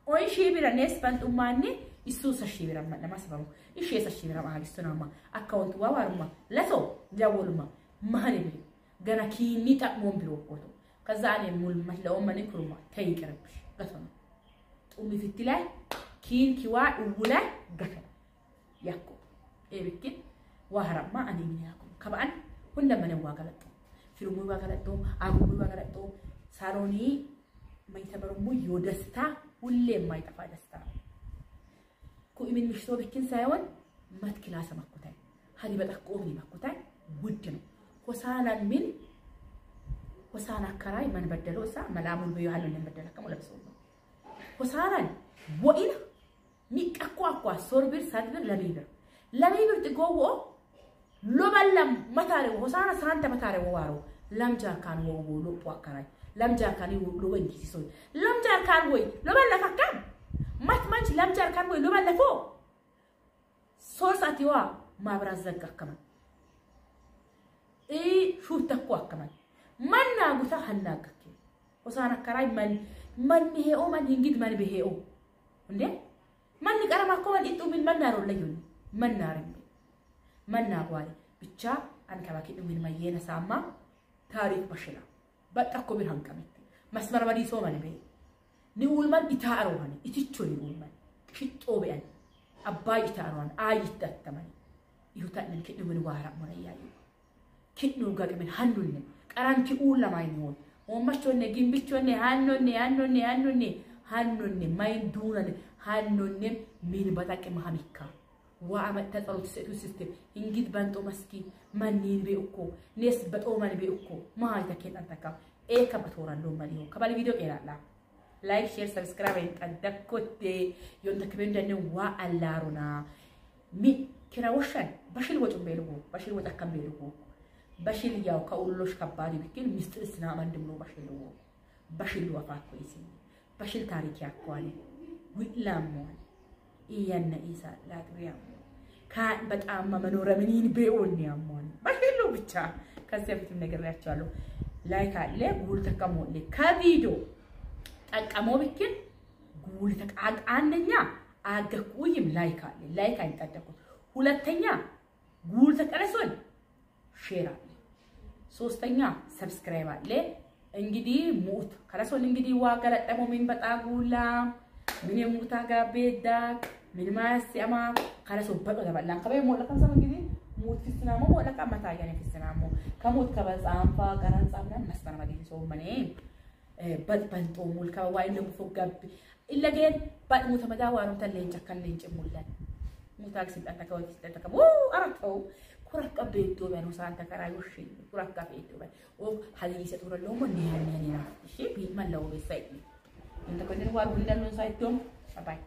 ኦንሺ ብር ኔስ በንጡማኔ እሱ ሰሺ ብር ለማስበሙ እሺ ሰሺ ብር አግስቱናማ አካውንት ዋዋርማ ለሶ ደውልማ ማህኔ ብር ገና ኪኒ ጠቅሞን ብሎ ቆቶ ከዛ እኔ ሙል መስለው ማን ክሩማ ተይቅርብሽ ገተነ ጡሚ ፊት ላይ ኪን ኪዋ ውላ ገተነ ያኮ ኤብኪን ዋህራማ እኔ ምን ያኮ ከባን ሁንደመነ ዋገለጡ ፊልሙ ዋገለጡ አጉሙ ዋገለጡ ሳሎኒ ማይተበረሙ የደስታ ሁሌ የማይጠፋ ደስታ ኩኢምን ምሽቶ ብኪን ሳይሆን መትክላሰ መኩታይ ሀዲ በጠቆምኒ መኩታይ ውድ ነው ሆሳናን ምን ሆሳና አከራይ ማን በደለው እሳ መላሙል በዩ ሃሉ እንደበደለ ከሙ ለብሰው ነው ሆሳናን ወኢና ሚቀቋ አቋ ሶርቢር ሳድብር ለሚብር ለሚብር ጥጎዎ ሎበለም መታረ ሆሳና ሳንተ መታረ ወዋሮ ለምጃካን ወው ሎፖ አከራይ ለምጃካን ሎወን ኪሶ ለምጃካን ወይ ሎበለፈካ ማት ማንች ለምጃካን ወይ ሎበለፎ ሶርሳቲዋ ማብራት ዘጋከማ اي شو تكو كمان من ناغوتا هناغك وسانا كراي من من هيو من هنجد من بهيو እንዴ ማን ቀረማ እኮ ማን ኢጡ ምን ማን ናሮ ለዩን ማን ናረም ማን ናጓሪ ብቻ አንከባኪ ምን ማየነ ሳማ ታሪክ በሽላ በጣኮ ቢርሃን ከመት መስመር ባዲ ሶ ማን በይ ንውል ማን ኢታአሮሃን ኢትቾ ንውል ማን ሽጦ በያን አባይ ኢታአሮሃን አይተተማን ይሁታን ከዱ ምን ዋራ ሞነ ያዩ kidnu gaqmen hannunne qaranki ulla mayni ommachonne gimbichonne hannonne hannonne hannonne hannonne mayn dunane hannonne min bataqe mahamikka wa amatta ጸሎት ሰቱ ሲስተም እንግድ ባንጦ መስኪ ማኒን ቢኡኮ ኔስ በጦማን ቢኡኮ ማይታ ከጣንታካ ኤካ በቶራሎ ማሊዮ ከባሊ ቪዲዮ ቀራላ ላይክ ሼር ሰብስክራይብ እንጠደኮቴ ዮንተ ከበንደነ ዋ አላሩና ሚ ከራወሻን በሽል ወጭ ቤልጎ በሽል ወጣ ከቤልጎ በሽል ያው ከኡሎሽ ከባዲ ቢክል ሚስጥር ስና ማንድምሎ በሽል ወ በሽል ወፋኮ ይሲ በሽል ታሪክ ያቋለ ዊላሞን እያነ ኢሳ ላጥሪያ ካን በጣም መኖረ ምንን ቢኦን ያሞን በሽሉ ብቻ ከዚህ በፊትም ነግሬያቸዋለሁ። ላይክ አለ ጉል ተቀሞለ ከቪዲዮ ጠቀሞ ቢክል ጉል ተቃቅ አንደኛ አገኩይም ላይክ አለ ላይክ አይጠደቁት ሁለተኛ ጉል ተቀለሶን ሼር አለ ሶስተኛ ሰብስክራይብ አለ። እንግዲህ ሙት ከለሶን እንግዲህ ዋገለጠሞ ምን በጣጉላ ምን የሙታ ጋቤዳ ምን ማስያማ ከለሶ በጦ ተበላን ከበይ ሞላ ከምሰም እንግዲህ ሙት ፍስናሞ ሞላ ከመታ ያኔ ፍስናሞ ከሙት ከበጻንፋ ቀረንጻምና መስፈና ማግኝ ሰው መኔ በጥ በንጦ ሙል ከዋይ ለሙፎጋብ ኢለገን ባጥ ሙተ መዳዋኑ ተለንጨ ከለንጨ ሙላን ሙታክ ሲጣታ ከወት ሲጣታ ከው አራተው ኩራካ ቤቶ በኑ ሳንተ ከራዩሽ ኩራካ ቤቶ በ ኦ ሀዲስ ተቱረሎ ሞን ያን ያን እሺ ቢመለው በሳይ እንተ ኮንደን ዋር ሁንደን ሳይቶም ባይ።